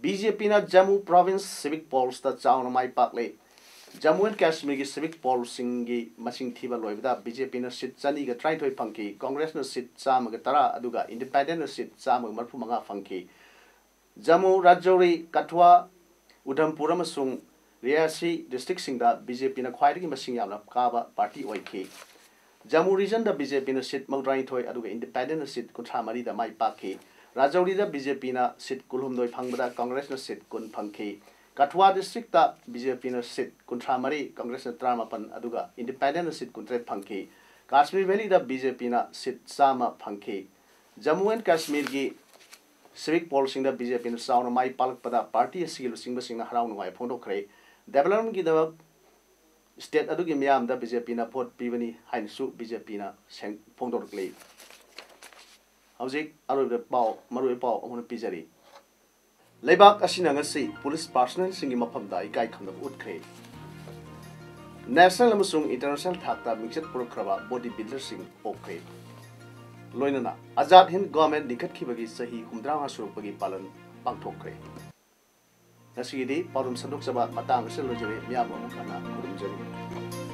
ꯕꯤ ꯖꯦ ꯄꯤꯅ ꯖꯝꯃꯨ ꯄ꯭ꯔꯣꯚꯤꯟꯁ ꯁꯤꯚꯤꯛ ꯄꯣꯜꯁꯇ ꯆꯥꯎꯅ ꯃꯥꯏ ꯄꯥꯛꯂꯦ꯫ ꯖꯝꯃꯨ ꯑꯦꯟ ꯀꯥꯁꯃꯤꯔꯒꯤ ꯁꯤꯚꯤꯛ ꯄꯣꯜꯁꯤꯡꯒꯤ ꯃꯁꯤꯡ ꯊꯤꯕ ꯂꯣꯏꯕꯗ ꯕꯤ ꯖꯦ ꯄꯤꯅ ꯁꯤꯠ ꯆꯅꯤꯒ ꯇꯔꯥꯅꯤꯊꯣꯏ ꯐꯪꯈꯤ, ꯀꯣꯡꯒ꯭ꯔꯦꯁꯅ ꯁꯤꯠ ꯆꯥꯝꯃꯒ ꯇꯔꯥ, ꯑꯗꯨꯒ ꯏꯟꯗꯤꯄꯦꯟꯗꯦꯟꯠꯅ ꯁꯤꯠ ꯆꯥꯝꯃꯒ ꯃꯔꯤꯐꯨ ꯃꯉꯥ ꯐꯪꯈꯤ꯫ ꯖꯝꯃꯨ, ꯔꯥꯖꯧꯔꯤ, ꯀꯊꯨꯋꯥ, ꯎꯙꯝꯄꯨꯔ ꯑꯃꯁꯨꯡ ꯔꯤꯌꯥꯁꯤ ꯗꯤꯁꯇ꯭ꯔꯤꯛꯁꯤꯡꯗ ꯕꯤ ꯖꯦ ꯄꯤꯅ ꯈ꯭ꯋꯥꯏꯗꯒꯤ ꯃꯁꯤꯡ ꯌꯥꯝꯅ ꯀꯥꯕ ꯄꯥꯔꯇꯤ ꯑꯣꯏꯈꯤ꯫ ꯖꯝꯃꯨ ꯔꯤꯖꯟꯗ ꯕꯤ ꯖꯦ ꯄꯤꯅ ꯁꯤꯠ ꯃꯧꯗ꯭ꯔꯥꯅꯤꯊꯣꯏ ꯑꯗꯨꯒ ꯏꯟꯗꯤꯄꯦꯟꯗꯦꯟꯅ ꯁꯤꯠ ꯀꯨꯟꯊ꯭ꯔꯥ ꯃꯔꯤꯗ ꯃꯥꯏ ꯄꯥꯛꯈꯤ꯫ ꯔꯥꯖꯧꯔꯤꯗ ꯕꯤ ꯖꯦ ꯄꯤꯅ ꯁꯤꯠ ꯀꯨꯟꯍꯨꯝꯗꯣꯏ ꯐꯪꯕꯗ ꯀꯪꯒ꯭ꯔꯦꯁꯅ ꯁꯤꯠ ꯀꯨꯟ ꯐꯪꯈꯤ꯫ ꯀꯊꯨꯋꯥ ꯗꯤꯁꯇ꯭ꯔꯤꯛꯇ ꯕꯤ ꯖꯦ ꯄꯤꯅ ꯁꯤꯠ ꯀꯨꯟꯊ꯭ꯔꯥ ꯃꯔꯤ, ꯀꯪꯒ꯭ꯔꯦꯁꯅ ꯇꯔꯥꯃꯥꯄꯟ ꯑꯗꯨꯒ ꯏꯟꯗꯤꯄꯦꯟꯗꯦꯟꯅ ꯁꯤꯠ ꯀꯨꯟꯇꯔꯦꯠ ꯐꯪꯈꯤ꯫ ꯀꯥꯁꯃꯤꯔ ꯚꯦꯂꯤꯗ ꯕꯤ ꯖꯦ ꯄꯤꯅ ꯁꯤꯠ ꯆꯥꯝꯃ ꯐꯪꯈꯤ꯫ ꯖꯝꯃꯨ ꯑꯦꯟ ꯀꯥꯁꯃꯤꯔꯒꯤ ꯁꯤꯚꯤꯛ ꯄꯣꯜꯁꯤꯡꯗ ꯕꯤ ꯖꯦ ꯄꯤꯅ ꯆꯥꯎꯅ ꯃꯥꯏ ꯄꯥꯛꯂꯛꯄꯗ ꯄꯥꯔꯇꯤ ꯑꯁꯤꯒꯤ ꯂꯨꯆꯤꯡꯕꯁꯤꯡꯅ ꯍꯔꯥꯎ ꯅꯨꯡꯉꯥꯏ ꯐꯣꯡꯗꯣꯛꯈ꯭ꯔꯦ꯫ ꯗꯦꯕꯂꯞꯃꯦꯟꯒꯤꯗꯃꯛ ꯁ꯭ꯇꯦꯠ ꯑꯗꯨꯒꯤ ꯃꯤꯌꯥꯝꯗ ꯕꯤ ꯖꯦ ꯄꯤꯅ ꯚꯣꯠ ꯄꯤꯕꯅꯤ ꯍꯥꯏꯅꯁꯨ ꯕꯤ ꯖꯦ ꯄꯤꯅ ꯐꯣꯡꯗꯣꯔꯛꯂꯤ꯫ ꯍꯧꯖꯤꯛ ꯑꯔꯣꯏꯕ ꯄꯥꯎ, ꯃꯔꯨꯑꯣꯏꯕ ꯄꯥꯎ ꯑꯃꯨꯛ ꯄꯤꯖꯔꯤ꯫ ꯂꯩꯕꯥꯛ ꯑꯁꯤꯅ ꯉꯁꯤ ꯄꯨꯂꯤꯁ ꯄꯥꯔꯁꯅꯦꯜꯁꯤꯡꯒꯤ ꯃꯐꯝꯗ ꯏꯀꯥꯏ ꯈꯨꯝꯅꯕ ꯎꯠꯈ꯭ꯔꯦ꯫ ꯅꯦꯁꯅꯦꯜ ꯑꯃꯁꯨꯡ ꯏꯟꯇꯔꯅꯦꯁꯅꯦꯜ ꯊꯥꯛꯇ ꯃꯤꯡꯆꯠ ꯄꯨꯔꯛꯈ꯭ꯔꯕ ꯕꯣꯗꯤ ꯕꯤꯜꯗꯔꯁꯤꯡ ꯄꯣꯛꯈ꯭ꯔꯦ꯫ ꯂꯣꯏꯅꯅ ꯑꯖꯥꯗ ꯍꯤꯟꯗ ꯒꯣꯔꯃꯦꯟ ꯂꯤꯡꯈꯠꯈꯤꯕꯒꯤ ꯆꯍꯤ ꯍꯨꯝꯗ꯭ꯔꯥꯃꯉꯥ ꯁꯨꯔꯛꯄꯒꯤ ꯄꯥꯂꯟ ꯄꯥꯡꯊꯣꯛꯈ꯭ꯔꯦ꯫ ꯉꯁꯤꯒꯤꯗꯤ ꯄꯥꯎꯗꯝ ꯁꯟꯗꯣꯛꯆꯕ ꯃꯇꯥꯡ ꯑꯁꯤꯗ ꯂꯣꯏꯖꯔꯦ꯫ ꯃꯤꯌꯥꯝꯕꯨ ꯑꯃꯨꯛ ꯍꯟꯅ ꯈꯨꯔꯨꯝꯖꯔꯤ꯫